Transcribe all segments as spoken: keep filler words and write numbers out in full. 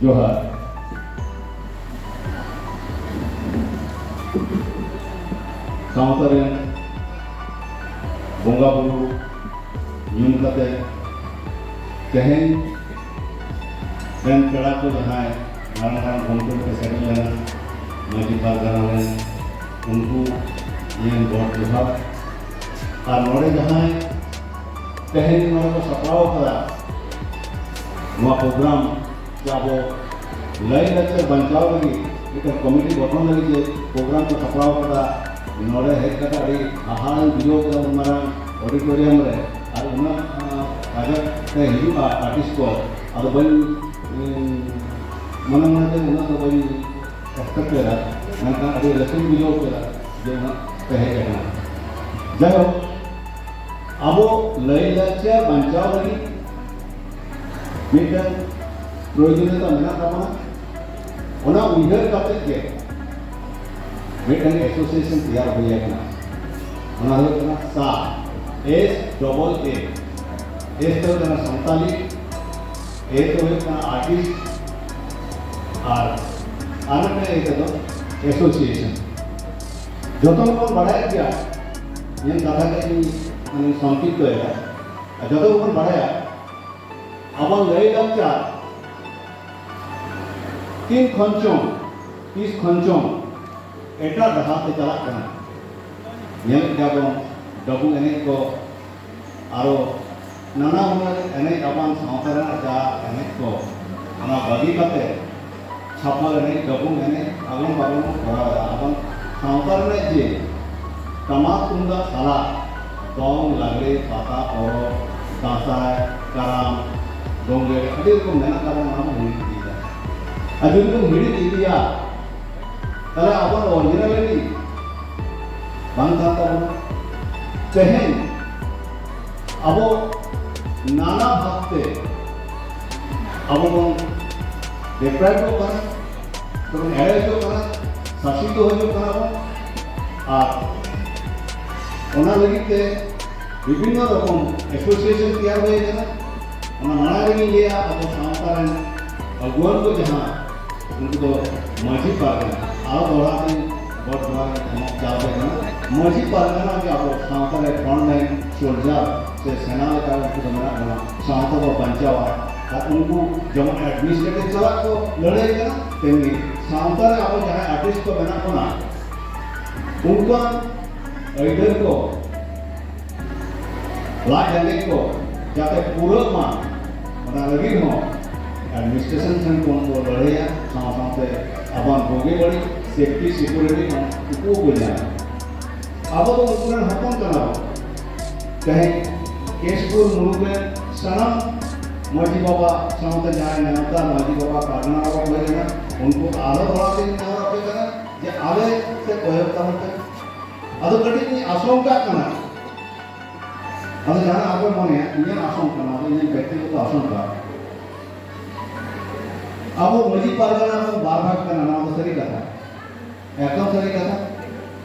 ᱡᱚᱦᱟᱨ᱾ ᱥᱟᱶᱛᱟ ᱨᱮᱱ ᱵᱚᱸᱜᱟ ᱵᱩᱨᱩ ᱧᱩᱢ ᱠᱟᱛᱮ, ᱛᱮᱦᱮᱧ ᱨᱮᱱ ᱯᱮᱲᱟ ᱠᱚ ᱡᱟᱦᱟᱸᱭ ᱢᱟᱨᱟᱝ ᱢᱟᱨᱟᱝ ᱜᱚᱢᱠᱮ ᱠᱚ ᱥᱮᱴᱮᱨ ᱞᱮᱱᱟ, ᱢᱟᱹᱡᱷᱤ ᱯᱟᱨᱜᱟᱱᱟ ᱨᱮᱱ, ᱩᱱᱠᱩ ᱤᱧ ᱜᱚᱰ ᱡᱚᱦᱟᱨ᱾ ᱟᱨ ᱱᱚᱰᱮ ᱡᱟᱦᱟᱸᱭ ᱛᱮᱦᱮᱧ ᱱᱚᱰᱮ ᱠᱚ ᱥᱟᱯᱲᱟᱣ ᱟᱠᱟᱫᱟ ᱱᱚᱣᱟ ᱯᱨᱳᱜᱨᱟᱢ, ᱡᱮ ᱟᱵᱚ ᱞᱟᱭᱼᱞᱟᱠᱪᱟᱨ ᱵᱟᱧᱪᱟᱣ ᱞᱟᱹᱜᱤᱫ ᱢᱤᱫᱴᱮᱱ ᱠᱚᱢᱤᱴᱤ ᱜᱚᱴᱷᱚᱱ ᱞᱟᱹᱜᱤᱫ ᱡᱮ ᱯᱨᱳᱜᱨᱟᱢ ᱠᱚ ᱥᱟᱯᱲᱟᱣ ᱟᱠᱟᱫᱟ, ᱱᱚᱰᱮ ᱦᱮᱡ ᱠᱟᱛᱮ ᱟᱹᱰᱤ ᱦᱟᱦᱟᱲᱟᱧ ᱵᱩᱡᱷᱟᱹᱣ ᱠᱮᱫᱟ ᱩᱱ ᱢᱟᱨᱟᱝ ᱚᱰᱤᱴᱳᱨᱤᱭᱟᱢ ᱨᱮ᱾ ᱟᱨ ᱩᱱᱟᱹᱜ, ᱟᱸ, ᱠᱟᱡᱟᱠ ᱛᱮ ᱦᱤᱡᱩᱜᱼᱟ ᱟᱨᱴᱤᱥᱴ ᱠᱚ, ᱟᱫᱚ ᱵᱟᱹᱧ, ᱩᱸ, ᱢᱚᱱᱮ ᱢᱚᱱᱮ ᱛᱮ ᱩᱱᱟᱹᱜ ᱫᱚ ᱵᱟᱹᱧ ᱮᱠᱥᱯᱮᱠᱴ ᱞᱮᱫᱟ, ᱢᱮᱱᱠᱷᱟᱱ ᱟᱹᱰᱤ ᱨᱟᱹᱥᱠᱟᱹᱧ ᱵᱩᱡᱷᱟᱹᱣ ᱠᱮᱫᱟ ᱡᱮ ᱩᱱᱟᱹᱜ ᱯᱮ ᱦᱮᱡ ᱟᱠᱟᱱᱟ᱾ ᱡᱟᱭᱦᱳᱠ, ᱟᱵᱚ ᱞᱟᱭᱼᱞᱟᱠᱪᱟᱨ ᱵᱟᱧᱪᱟᱣ ᱞᱟᱹᱜᱤᱫ ᱢᱤᱫᱴᱟᱝ ᱯᱨᱚᱭᱳᱡᱚᱱᱤᱭᱚᱛᱟ ᱢᱮᱱᱟᱜ ᱛᱟᱵᱚᱱᱟ, ᱚᱱᱟ ᱩᱭᱦᱟᱹᱨ ᱠᱟᱛᱮ ᱜᱮ ᱢᱤᱫᱴᱟᱝ ᱮᱥᱳᱥᱤᱭᱮᱥᱚᱱ ᱛᱮᱭᱟᱨ ᱦᱩᱭ ᱟᱠᱟᱱᱟ᱾ ᱚᱱᱟ ᱦᱩᱭᱩᱜ ᱠᱟᱱᱟ ᱥᱟ, S double A᱾ S ᱫᱚ ᱦᱩᱭᱩᱜ ᱠᱟᱱᱟ ᱥᱟᱱᱛᱟᱞᱤ, A ᱫᱚ ᱦᱩᱭᱩᱜ ᱠᱟᱱᱟ ᱟᱨᱴᱤᱥᱴ, ᱟᱨ ᱟᱨ ᱢᱤᱫᱴᱟᱝ A ᱫᱚ ᱮᱥᱳᱥᱤᱭᱮᱥᱚᱱ᱾ ᱡᱚᱛᱚ ᱦᱚᱲ ᱵᱚᱱ ᱵᱟᱲᱟᱭ ᱜᱮᱭᱟ, ᱤᱧᱟᱹᱜ ᱠᱟᱛᱷᱟ ᱜᱮ ᱤᱧ ᱢᱟᱱᱮ ᱥᱚᱝᱠᱷᱤᱯᱛᱚᱭᱮᱫᱟ᱾ ᱟᱨ ᱡᱚᱛᱚ ᱜᱮᱵᱚᱱ ᱵᱟᱲᱟᱭᱟ, ᱟᱵᱚᱣᱟᱜ ᱞᱟᱹᱭ ᱞᱟᱠᱪᱟᱨ ᱛᱤᱱ ᱠᱷᱚᱱ ᱪᱚᱝ, ᱛᱤᱥ ᱠᱷᱚᱱ ᱪᱚᱝ ᱮᱴᱟᱜ ᱰᱟᱦᱟᱨ ᱛᱮ ᱪᱟᱞᱟᱜ ᱠᱟᱱᱟ᱾ ᱧᱮᱞᱮᱫ ᱜᱮᱭᱟ ᱵᱚᱱ ᱰᱟᱹᱵᱩ ᱮᱱᱮᱡ ᱠᱚ, ᱟᱨᱚ ᱱᱟᱱᱟ ᱦᱩᱱᱟᱹᱨ ᱮᱱᱮᱡ, ᱟᱵᱚᱣᱟᱜ ᱥᱟᱶᱛᱟ ᱨᱮᱱᱟᱜ ᱡᱟ ᱮᱱᱮᱡ ᱠᱚ, ᱚᱱᱟ ᱵᱟᱹᱜᱤ ᱠᱟᱛᱮ ᱪᱷᱟᱯᱚᱞ ᱮᱱᱮᱡ, ᱰᱟᱹᱵᱩᱝ ᱮᱱᱮᱡ, ᱟᱵᱚ ᱵᱟᱵᱚᱱ ᱠᱚᱨᱟᱣ ᱮᱫᱟ᱾ ᱟᱵᱚ ᱥᱟᱶᱛᱟ ᱨᱮᱱᱟᱜ ᱡᱮ ᱴᱟᱢᱟᱠ ᱛᱩᱢᱫᱟᱜ ᱥᱟᱞᱟᱜ ᱫᱚᱝ, ᱞᱟᱜᱽᱲᱮ, ᱯᱟᱛᱟ ᱯᱚᱨᱚᱵᱽ, ᱫᱟᱸᱥᱟᱭ, ᱠᱟᱨᱟᱢ, ᱫᱳᱸᱜᱮᱲ, ᱟᱹᱰᱤ ᱨᱚᱠᱚᱢ ᱢᱮᱱᱟᱜ ᱛᱟᱵᱚᱱᱟ, ᱚᱱᱟ ᱵᱚᱱ ᱦᱤᱲᱤᱧ ᱤᱫᱤᱭᱮᱫᱟ᱾ ᱟᱨ ᱡᱩᱫᱤ ᱵᱚᱱ ᱦᱤᱲᱤᱧ ᱤᱫᱤᱭᱟ, ᱛᱟᱦᱞᱮ ᱟᱵᱚᱣᱟᱜ ᱚᱨᱤᱡᱤᱱᱟᱞᱤᱴᱤ ᱵᱟᱝ ᱛᱟᱦᱮᱱ ᱛᱟᱵᱚᱱᱟ᱾ ᱛᱮᱦᱮᱧ ᱟᱵᱚ ᱱᱟᱱᱟ ᱵᱷᱟᱵᱽᱛᱮ ᱟᱵᱚ ᱵᱚᱱ ᱰᱤᱯᱨᱟᱭᱤᱵᱷ ᱠᱟᱱᱟ, ᱥᱮᱵᱚᱱ ᱮᱲᱮ ᱦᱚᱪᱚᱜ ᱠᱟᱱᱟ, ᱥᱟᱥᱤᱛᱚ ᱦᱚᱪᱚᱜ ᱠᱟᱱᱟ ᱵᱚᱱ᱾ ᱟᱨ ᱚᱱᱟ ᱞᱟᱹᱜᱤᱫ ᱛᱮ ᱵᱤᱵᱷᱤᱱᱱᱚ ᱨᱚᱠᱚᱢ ᱮᱥᱳᱥᱤᱭᱮᱥᱚᱱ ᱛᱮᱭᱟᱨ ᱦᱩᱭ ᱟᱠᱟᱱᱟ᱾ ᱚᱱᱟ ᱢᱟᱲᱟᱝ ᱨᱮᱜᱮᱧ ᱞᱟᱹᱭᱟ, ᱟᱵᱚ ᱥᱟᱶᱛᱟ ᱨᱮᱱ ᱟᱹᱜᱩᱣᱟᱹᱱ ᱠᱚ ᱡᱟᱦᱟᱸ, ᱩᱱᱠᱩ ᱫᱚ ᱢᱟᱹᱡᱷᱤ ᱯᱟᱨᱜᱟᱱᱟ, ᱟᱨ ᱫᱚᱦᱲᱟ ᱛᱮ ᱜᱚᱰ ᱡᱚᱦᱟᱨ ᱮᱢᱚᱜ ᱪᱟᱞ ᱟᱯᱮ ᱠᱟᱱᱟ᱾ ᱢᱟᱹᱡᱷᱤ ᱯᱟᱨᱜᱟᱱᱟ ᱜᱮ ᱟᱵᱚ ᱥᱟᱶᱛᱟ ᱨᱮ front line soldier ᱥᱮ ᱥᱮᱱᱟ ᱞᱮᱠᱟ ᱩᱱᱠᱩ ᱫᱚ ᱢᱮᱱᱟᱜ ᱵᱚᱱᱟ, ᱥᱟᱶᱛᱟ ᱵᱚ ᱵᱟᱧᱪᱟᱣᱟ᱾ ᱟᱨ ᱩᱱᱠᱩ ᱡᱮᱢᱚᱱ administrative ᱥᱟᱞᱟᱜ ᱠᱚ ᱞᱟᱹᱲᱦᱟᱹᱭ ᱠᱟᱱᱟ, ᱛᱮᱢᱱᱤ ᱥᱟᱶᱛᱟ ᱨᱮ ᱟᱵᱚ ᱡᱟᱦᱟᱸᱭ artist ᱠᱚ ᱢᱮᱱᱟᱜ ᱵᱚᱱᱟ, ᱩᱱᱠᱩᱣᱟᱜ ᱟᱹᱭᱫᱟᱹᱨ ᱠᱚ, ᱞᱟᱡ ᱨᱮᱸᱜᱮᱡ ᱠᱚ ᱡᱟᱛᱮ ᱯᱩᱨᱟᱹᱜ ᱢᱟ, ᱚᱱᱟ ᱞᱟᱹᱜᱤᱫ ᱦᱚᱸ administration ᱴᱷᱮᱱ ᱠᱷᱚᱱ ᱵᱚ ᱞᱟᱹᱲᱦᱟᱹᱭᱟ, ᱥᱟᱶ ᱥᱟᱶᱛᱮ ᱟᱵᱚᱣᱟᱜ ᱵᱩᱜᱤ ᱵᱟᱹᱲᱤᱡ safety security ᱦᱚᱸ ᱩᱱᱠᱩ ᱠᱚ ᱧᱟᱢᱟ᱾ ᱟᱵᱚ ᱫᱚ ᱩᱱᱠᱩ ᱨᱮᱱ ᱦᱚᱯᱚᱱ ᱠᱟᱱᱟ ᱵᱚᱱ᱾ ᱛᱮᱦᱮᱧ ᱠᱮᱥᱯᱩᱨ ᱢᱩᱞᱩᱠ ᱨᱮᱱ ᱥᱟᱱᱟᱢ ᱢᱟᱹᱡᱷᱤ ᱵᱟᱵᱟ ᱥᱟᱶᱛᱮ ᱡᱟᱦᱟᱸᱭ ᱱᱮᱣᱛᱟ ᱢᱟᱹᱡᱷᱤ ᱵᱟᱵᱟ, ᱯᱟᱨᱜᱟᱱᱟ ᱵᱟᱵᱟ ᱠᱚ ᱦᱮᱡ ᱞᱮᱱᱟ, ᱩᱱᱠᱩ ᱟᱨᱦᱚᱸ ᱫᱚᱦᱲᱟ ᱛᱮᱧ ᱱᱮᱦᱚᱨ ᱟᱯᱮ ᱠᱟᱱᱟ ᱡᱮ ᱟᱞᱮ ᱥᱮᱫ ᱠᱚᱭᱚᱜ ᱛᱟᱵᱚᱱ ᱯᱮ᱾ ᱟᱫᱚ ᱠᱟᱹᱴᱤᱡ ᱤᱧ ᱟᱥᱚᱝᱠᱟᱜ ᱠᱟᱱᱟ, ᱟᱫᱚ ᱡᱟᱦᱟᱸ ᱟᱯᱮ ᱢᱚᱱᱮᱭᱟ ᱤᱧᱟᱹᱜ ᱟᱥᱚᱝᱠᱟ, ᱟᱫᱚ ᱤᱧᱟᱹᱜ ᱵᱮᱠᱛᱤᱜᱚᱛᱚ ᱟᱥᱚᱝᱠᱟ, ᱟᱵᱚ ᱢᱟᱹᱡᱷᱤ ᱯᱟᱨᱜᱟᱱᱟ ᱵᱚᱱ ᱵᱟᱨ ᱵᱷᱟᱜᱽ ᱠᱟᱱᱟ, ᱱᱚᱣᱟ ᱫᱚ ᱥᱟᱹᱨᱤ ᱠᱟᱛᱷᱟ, ᱮᱠᱫᱚᱢ ᱥᱟᱹᱨᱤ ᱠᱟᱛᱷᱟ᱾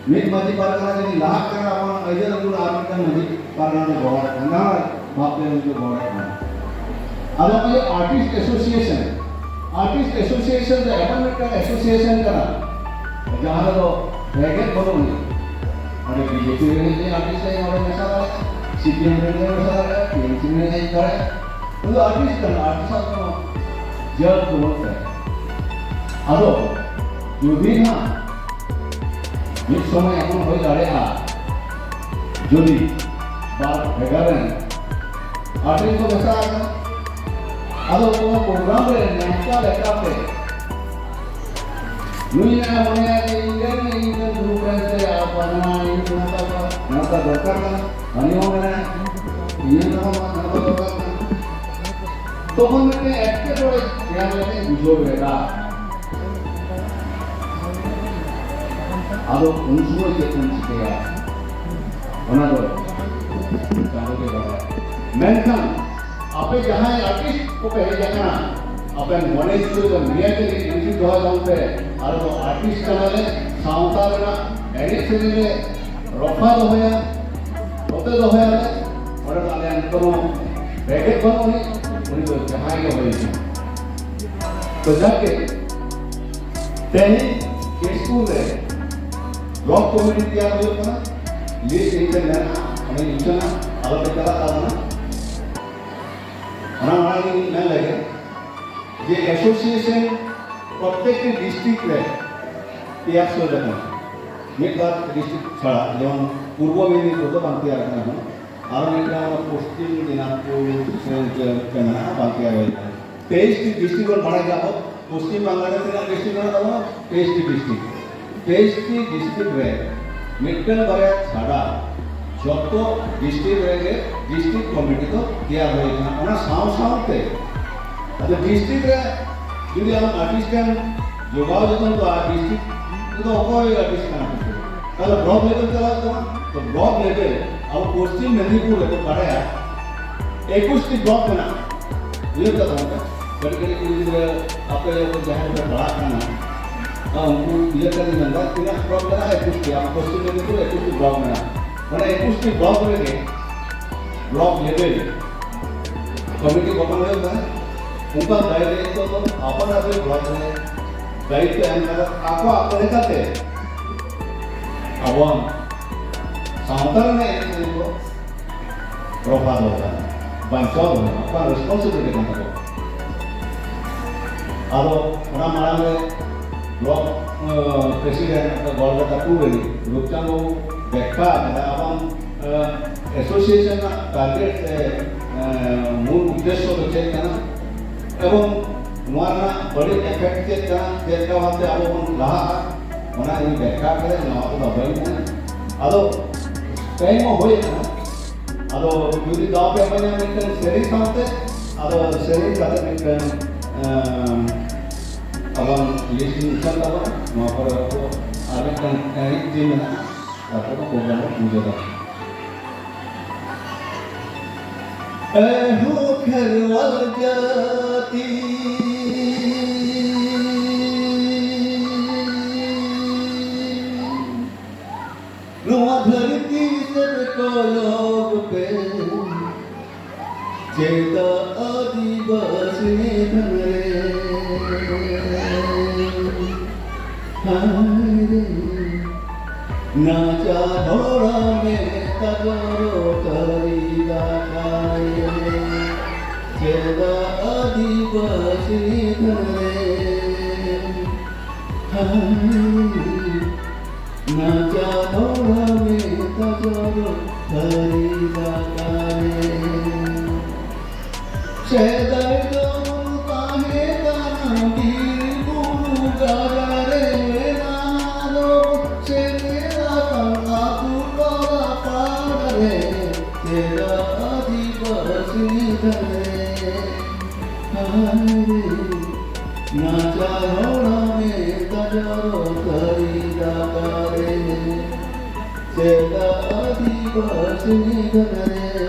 ᱢᱤᱫ ᱢᱟᱹᱡᱷᱤ ᱯᱟᱨᱜᱟᱱᱟ ᱡᱩᱫᱤ ᱞᱟᱦᱟᱜ ᱠᱟᱱᱟ, ᱟᱵᱚ ᱟᱹᱭᱫᱟᱹᱨ ᱟᱹᱜᱩ ᱟᱨ ᱢᱤᱫᱴᱟᱝ ᱢᱟᱹᱡᱷᱤ ᱯᱟᱨᱜᱟᱱᱟ ᱫᱚ ᱜᱚᱦᱚᱲ ᱠᱟᱱᱟ, ᱱᱟᱣᱟ ᱵᱷᱟᱵᱽ ᱛᱮ ᱩᱱᱤ ᱫᱚ ᱜᱚᱦᱚᱲ ᱠᱟᱱᱟ᱾ ᱟᱫᱚ ᱱᱚᱜᱼᱚᱭ ᱡᱮ artist association, artist association ᱫᱚ ᱮᱢᱚᱱ ᱢᱤᱫᱴᱟᱝ association ᱠᱟᱱᱟ, ᱡᱟᱦᱟᱸ ᱨᱮᱫᱚ ᱵᱷᱮᱜᱮᱫ ᱵᱟᱹᱱᱩᱜ ᱟᱹᱱᱤᱡ᱾ ᱚᱸᱰᱮ BJP ᱨᱮᱱᱤᱡ artist ᱮ ᱚᱸᱰᱮ ᱢᱮᱥᱟ ᱫᱟᱲᱮᱭᱟᱜᱼᱟ, CPM ᱨᱮᱱᱤᱡ ᱢᱮᱥᱟ ᱫᱟᱲᱮᱭᱟᱜᱼᱟ, TMC ᱨᱮᱱᱤᱡ ᱦᱮᱡ ᱫᱟᱲᱮᱭᱟᱜᱼᱟ᱾ ᱩᱱᱤ ᱫᱚ artist ᱠᱟᱱᱟ, artist ᱟᱜ ᱠᱳᱱᱳ ᱡᱟᱹᱛ ᱫᱚ ᱵᱟᱹᱱᱩᱜ ᱛᱟᱭᱟ᱾ ᱟᱫᱚ ᱡᱩᱫᱤ ᱦᱟᱸᱜ ᱢᱤᱫ ᱥᱚᱢᱚᱭ ᱮᱢᱚᱱ ᱦᱩᱭ ᱫᱟᱲᱮᱭᱟᱜᱼᱟ, ᱡᱩᱫᱤ ᱵᱟᱨ ᱵᱷᱮᱜᱟᱨ ᱨᱮᱱ artist ᱠᱚ ᱢᱮᱥᱟ ᱟᱠᱟᱱᱟ, ᱟᱫᱚ ᱠᱳᱱᱳ program ᱨᱮ ᱱᱮᱣᱛᱟ ᱞᱮᱠᱟᱛᱮ ᱱᱩᱭ ᱢᱮᱱᱟ, ᱢᱚᱱᱮᱭᱟ ᱡᱮ ᱤᱧ ᱨᱮᱱ, ᱤᱧ ᱨᱮᱱ group ᱨᱮᱱ ᱥᱮ ᱟᱨ ᱵᱟᱝᱟ, ᱤᱧ ᱱᱮᱣᱛᱟ ᱠᱚᱣᱟ, ᱱᱮᱣᱛᱟ ᱫᱚᱨᱠᱟᱨ ᱠᱟᱱᱟ, ᱦᱟᱹᱱᱤ ᱦᱚᱸ ᱢᱮᱱᱟᱭᱟ, ᱤᱧ ᱦᱚᱸ ᱱᱮᱣᱛᱟ ᱫᱚᱨᱠᱟᱨ ᱠᱟᱱᱟ᱾ ᱛᱚᱠᱷᱚᱱ ᱢᱤᱫᱴᱮᱱ ᱮᱴᱠᱮᱴᱚᱬᱮ ᱛᱮᱭᱟᱨ ᱞᱮᱠᱟᱧ ᱵᱩᱡᱷᱟᱹᱣ ᱞᱮᱫᱟ᱾ ᱟᱫᱚ ᱩᱱ ᱥᱚᱢᱚᱭ ᱪᱮᱫ ᱵᱚᱱ ᱪᱤᱠᱟᱹᱭᱟ, ᱚᱱᱟ ᱫᱚ ᱪᱟᱸᱫᱚ ᱜᱮ ᱵᱟᱲᱟᱭᱟ᱾ ᱢᱮᱱᱠᱷᱟᱱ ᱟᱯᱮ ᱡᱟᱦᱟᱸᱭ artist ᱠᱚᱯᱮ ᱦᱮᱡ ᱟᱠᱟᱱᱟ, ᱟᱯᱮ ᱢᱚᱱᱮ ᱡᱤᱣᱤ ᱫᱚ ᱱᱤᱭᱟᱹ ᱜᱮ ᱩᱭᱦᱟᱹᱨ ᱫᱚᱦᱚᱭ ᱛᱟᱵᱚᱱ ᱯᱮ, ᱟᱞᱮ ᱫᱚ artist ᱠᱟᱱᱟᱞᱮ, ᱥᱟᱶᱛᱟ ᱨᱮᱱᱟᱜ ᱮᱱᱮᱡ ᱥᱮᱨᱮᱧ ᱞᱮ ᱨᱚᱯᱷᱟ ᱫᱚᱦᱚᱭᱟ, ᱱᱚᱛᱮ ᱫᱚᱦᱚᱭᱟᱞᱮ, ᱚᱸᱰᱮ ᱫᱚ ᱟᱞᱮᱭᱟᱜ ᱠᱳᱱᱳ ᱵᱮᱜᱮᱫ ᱵᱟᱹᱱᱩᱜ ᱟᱹᱱᱤᱡ, ᱩᱱᱤ ᱫᱚ ᱡᱟᱦᱟᱸᱭ ᱜᱮ ᱦᱩᱭ ᱦᱚᱪᱚᱱ᱾ ᱛᱚ ᱡᱟᱠᱮ, ᱛᱮᱦᱮᱧ ᱠᱮᱥᱯᱩᱨ ᱨᱮ ᱵᱞᱚᱠ ᱠᱚᱢᱤᱴᱤ ᱛᱮᱭᱟᱨ ᱦᱩᱭᱩᱜ ᱠᱟᱱᱟ᱾ ᱞᱤᱥᱴ ᱤᱧ ᱴᱷᱮᱱ ᱢᱮᱱᱟᱜᱼᱟ, ᱚᱱᱟᱧ ᱩᱪᱷᱟᱹᱱᱟ, ᱟᱞᱚᱯᱮ ᱪᱟᱞᱟᱜ ᱛᱟᱵᱚᱱᱟ᱾ ᱚᱱᱟ ᱢᱟᱲᱟᱝ ᱤᱧ ᱢᱮᱱ ᱞᱮᱜᱮ ᱡᱮ ᱮᱥᱳᱥᱤᱭᱮᱥᱚᱱ ᱯᱨᱚᱛᱮᱠᱴᱤ ᱰᱤᱥᱴᱨᱤᱠᱴ ᱨᱮ ᱛᱮᱭᱟᱨ ᱥᱟᱹᱛ ᱟᱠᱟᱱᱟ᱾ ᱢᱤᱫ ᱵᱟᱨ ᱰᱤᱥᱴᱨᱤᱠᱴ ᱪᱷᱟᱲᱟ, ᱡᱮᱢᱚᱱ ᱯᱩᱨᱵᱚ ᱢᱮᱫᱤᱱᱤᱯᱩᱨ ᱫᱚ ᱵᱟᱝ ᱛᱮᱭᱟᱨ ᱟᱠᱟᱱᱟ ᱮᱠᱷᱚᱱ, ᱟᱨ ᱢᱤᱫᱴᱟᱝ ᱯᱚᱥᱪᱤᱢ ᱫᱤᱱᱟᱡᱽᱯᱩᱨ ᱥᱮ ᱚᱱᱛᱮ ᱢᱮᱱᱟᱜᱼᱟ, ᱵᱟᱝ ᱛᱮᱭᱟᱨ ᱦᱩᱭ ᱟᱠᱟᱱᱟ᱾ ᱛᱮᱭᱤᱥ ᱴᱤ ᱰᱤᱥᱴᱨᱤᱠᱴ ᱵᱚᱱ ᱵᱟᱲᱟᱭ ᱜᱮᱭᱟ ᱟᱵᱚ, ᱯᱚᱥᱪᱤᱢ ᱵᱟᱝᱞᱟ ᱨᱮ ᱛᱤᱱᱟᱹᱜ ᱰᱤᱥᱴᱨᱤᱠᱴ ᱢᱮᱱᱟᱜ ᱛᱟᱵᱚᱱᱟ? ᱛᱮᱭᱤᱥ ᱴᱤ ᱰᱤᱥᱴᱨᱤᱠᱴ᱾ ᱛᱮᱭᱤᱥ ᱴᱤ ᱰᱤᱥᱴᱨᱤᱠᱴ ᱨᱮ ᱢᱤᱫᱴᱟᱝ ᱵᱟᱨᱭᱟ ᱪᱷᱟᱰᱟ ᱡᱚᱛᱚ ᱰᱤᱥᱴᱨᱤᱠᱴ ᱨᱮᱜᱮ ᱰᱤᱥᱴᱨᱤᱠᱴ ᱠᱚᱢᱤᱴᱤ ᱫᱚ ᱛᱮᱭᱟᱨ ᱦᱩᱭ ᱟᱠᱟᱱᱟ᱾ ᱚᱱᱟ ᱥᱟᱶ ᱥᱟᱶᱛᱮ ᱟᱫᱚ ᱰᱤᱥᱴᱨᱤᱠᱴ ᱨᱮ ᱡᱩᱫᱤ ᱟᱢ ᱟᱨᱴᱤᱥᱴ ᱮᱢ ᱡᱚᱜᱟᱣ ᱡᱚᱛᱚᱱ ᱠᱚᱣᱟ, ᱰᱤᱥᱴᱨᱤᱠᱴ ᱨᱮᱫᱚ ᱚᱠᱚᱭ ᱟᱨᱴᱤᱥᱴ ᱠᱟᱱᱟ ᱠᱚ? ᱛᱟᱦᱞᱮ ᱵᱞᱚᱠ ᱞᱮᱵᱮᱞ ᱪᱟᱞᱟᱜ ᱠᱟᱱᱟ᱾ ᱛᱚ ᱵᱞᱚᱠ ᱞᱮᱵᱮᱞ ᱟᱵᱚ ᱯᱚᱥᱪᱤᱢ ᱢᱮᱫᱤᱱᱤᱯᱩᱨ ᱨᱮᱠᱚ ᱵᱟᱲᱟᱭᱟ ᱮᱠᱩᱥ ᱴᱤ ᱵᱞᱚᱠ ᱢᱮᱱᱟᱜᱼᱟ᱾ ᱩᱭᱦᱟᱹᱨ ᱠᱟᱜ ᱛᱟᱵᱚᱱ ᱯᱮ, ᱠᱟᱹᱴᱤᱡ ᱠᱟᱹᱴᱤᱡ ᱠᱩᱲᱤ ᱜᱤᱫᱽᱨᱟᱹ ᱟᱯᱮ ᱡᱟᱦᱟᱸᱭ ᱯᱮ ᱯᱟᱲᱦᱟᱜ ᱠᱟᱱᱟ, ᱟᱨ ᱩᱱᱠᱩ ᱩᱭᱦᱟᱹᱨ ᱠᱟᱛᱮ ᱢᱮᱱᱫᱟ ᱛᱤᱱᱟᱹᱜ ᱵᱞᱚᱠ ᱢᱮᱱᱟᱜᱼᱟ? ᱮᱠᱩᱥ ᱴᱤ᱾ ᱟᱵᱚ ᱯᱚᱥᱪᱤᱢ ᱢᱮᱫᱤᱱᱤᱯᱩᱨ ᱮᱠᱩᱥ ᱴᱤ ᱵᱞᱚᱠ ᱢᱮᱱᱟᱜᱼᱟ᱾ ᱢᱟᱱᱮ ᱮᱠᱩᱥ ᱴᱤ ᱵᱞᱚᱠ ᱨᱮᱜᱮ ᱵᱞᱚᱠ ᱞᱮᱵᱮᱞ ᱠᱚᱢᱤᱴᱤ ᱜᱚᱴᱷᱚᱱ ᱦᱩᱭᱩᱜ ᱠᱟᱱᱟ᱾ ᱚᱱᱠᱟ ᱫᱟᱭ ᱫᱟᱭᱤᱛᱛᱚ ᱫᱚ ᱟᱯᱟᱱ ᱟᱹᱯᱤᱱ ᱵᱞᱚᱠ ᱨᱮ ᱫᱟᱭᱤᱛᱛᱚ ᱮᱢ ᱠᱟᱛᱮ ᱟᱠᱚ ᱟᱠᱚ ᱞᱮᱠᱟᱛᱮ ᱟᱵᱚᱣᱟᱜ ᱥᱟᱶᱛᱟ ᱨᱮᱱᱟᱜ ᱮᱱᱮᱡ ᱥᱮᱨᱮᱧ ᱠᱚ ᱨᱚᱯᱷᱟ ᱫᱚᱦᱚ ᱠᱟᱱᱟ, ᱵᱟᱧᱪᱟᱣ ᱫᱚᱦᱚ ᱠᱟᱱᱟ, ᱚᱱᱟ ᱨᱮᱥᱯᱚᱱᱥᱤᱵᱤᱞᱤᱴᱤ ᱠᱟᱱ ᱛᱟᱠᱚᱣᱟ᱾ ᱟᱫᱚ ᱚᱱᱟ ᱢᱟᱲᱟᱝ ᱨᱮ ᱵᱞᱚᱠ ᱯᱨᱮᱥᱤᱰᱮᱱᱴ ᱜᱚᱲᱵᱮᱛᱟ ᱴᱩ ᱨᱮᱱ ᱨᱩᱯᱪᱟᱸᱫᱽ ᱵᱟᱵᱩ ᱵᱮᱠᱠᱷᱟ ᱟᱠᱟᱫᱟ, ᱟᱵᱚ ᱮᱥᱳᱥᱤᱭᱮᱥᱚᱱ ᱨᱮᱱᱟᱜ ᱴᱟᱨᱜᱮᱴ ᱥᱮ ᱢᱩᱞ ᱩᱫᱽᱫᱮᱥᱥᱚ ᱫᱚ ᱪᱮᱫ ᱠᱟᱱᱟ ᱮᱵᱚᱝ ᱱᱚᱣᱟ ᱨᱮᱱᱟᱜ ᱵᱟᱹᱲᱤᱡ ᱮᱯᱷᱮᱠᱴ ᱪᱮᱫ ᱠᱟᱱᱟ, ᱪᱮᱫ ᱞᱮᱠᱟ ᱵᱷᱟᱵᱛᱮ ᱟᱵᱚ ᱵᱚᱱ ᱞᱟᱦᱟᱜᱼᱟ, ᱚᱱᱟ ᱤᱧ ᱵᱮᱠᱠᱷᱟ ᱠᱮᱫᱟ᱾ ᱱᱚᱣᱟ ᱠᱚᱫᱚ ᱵᱟᱹᱧ ᱢᱮᱱᱟ᱾ ᱟᱫᱚ ᱴᱟᱭᱤᱢ ᱦᱚᱸ ᱦᱩᱭ ᱟᱠᱟᱱᱟ᱾ ᱟᱫᱚ ᱡᱩᱫᱤ ᱫᱟᱣ ᱯᱮ ᱮᱢᱟᱹᱧᱟ ᱢᱤᱫᱴᱟᱝ ᱥᱮᱨᱮᱧ ᱥᱟᱶᱛᱮ, ᱟᱫᱚ ᱥᱮᱨᱮᱧ ᱠᱟᱛᱮ ᱢᱤᱫᱴᱟᱝ ᱟᱵᱚ ᱞᱤᱥᱴ ᱤᱧ ᱩᱪᱷᱟᱹᱱ ᱛᱟᱵᱚᱱᱟ᱾ ᱱᱚᱣᱟ ᱯᱚᱨᱮ ᱟᱵᱚ ᱟᱨ ᱢᱤᱫᱴᱟᱝ ᱮᱱᱮᱡ ᱡᱮ ᱢᱮᱱᱟᱜᱼᱟ, ᱛᱟᱨᱯᱚᱨᱮ ᱯᱨᱳᱜᱨᱟᱢ ᱵᱚᱱ ᱢᱩᱪᱟᱹᱫᱟ᱾ ᱮ ᱦᱳ ᱠᱷᱮᱨᱣᱟᱞ ᱡᱟᱹᱛᱤ, ᱱᱚᱣᱟ ᱫᱷᱟᱹᱨᱛᱤ ᱥᱮᱫ ᱠᱚᱭᱚᱜ ᱯᱮ, ᱪᱮᱫᱟᱜ ᱟᱹᱫᱤᱵᱟᱹᱥᱤ ᱫᱷᱟᱨᱮ ᱦᱟᱭ ᱨᱮ, ᱱᱟᱪᱟᱨ ᱦᱚᱲ ᱢᱮᱫ ᱛᱟᱠᱚ ᱨᱚ ᱛᱟᱹᱨᱤ ᱫᱟᱠᱟᱭ ᱨᱮ, ᱪᱮᱫᱟᱜ ᱟᱹᱫᱤᱵᱟᱹᱥᱤ ᱫᱷᱟᱨᱮ? ᱦᱟᱭ ᱨᱮ, ᱱᱟᱪᱟᱨ ᱦᱚᱲ ᱢᱮᱫ ᱛᱟᱠᱚ ᱨᱚ ᱛᱟᱹᱨᱤ ᱫᱟᱠᱟᱭ ᱨᱮ᱾ ᱥᱮᱫᱟᱭ ᱫᱚ ᱛᱟᱦᱮᱸ ᱠᱟᱱᱟ ᱵᱤᱨ ᱵᱩᱨᱩ ᱜᱟᱡᱟᱲ ᱨᱮ, ᱱᱟᱦᱟᱜ ᱫᱚ ᱥᱮᱴᱮᱨ ᱟᱠᱟᱱ ᱟᱹᱛᱩ ᱴᱚᱞᱟ ᱯᱟᱲᱟ ᱨᱮ, ᱪᱮᱫᱟᱜ ᱟᱹᱫᱤᱵᱟᱹᱥᱤ ᱫᱷᱟᱨᱮ? ᱦᱟᱭ ᱨᱮ, ᱱᱟᱪᱟᱨ ᱦᱚᱲ ᱢᱮᱫ ᱛᱟᱠᱚ ᱨᱚ ᱛᱟᱹᱨᱤ ᱫᱟᱠᱟᱭ ᱨᱮ, ᱪᱮᱫᱟᱜ ᱟᱹᱫᱤᱵᱟᱹᱥᱤ ᱫᱷᱟᱨᱮ?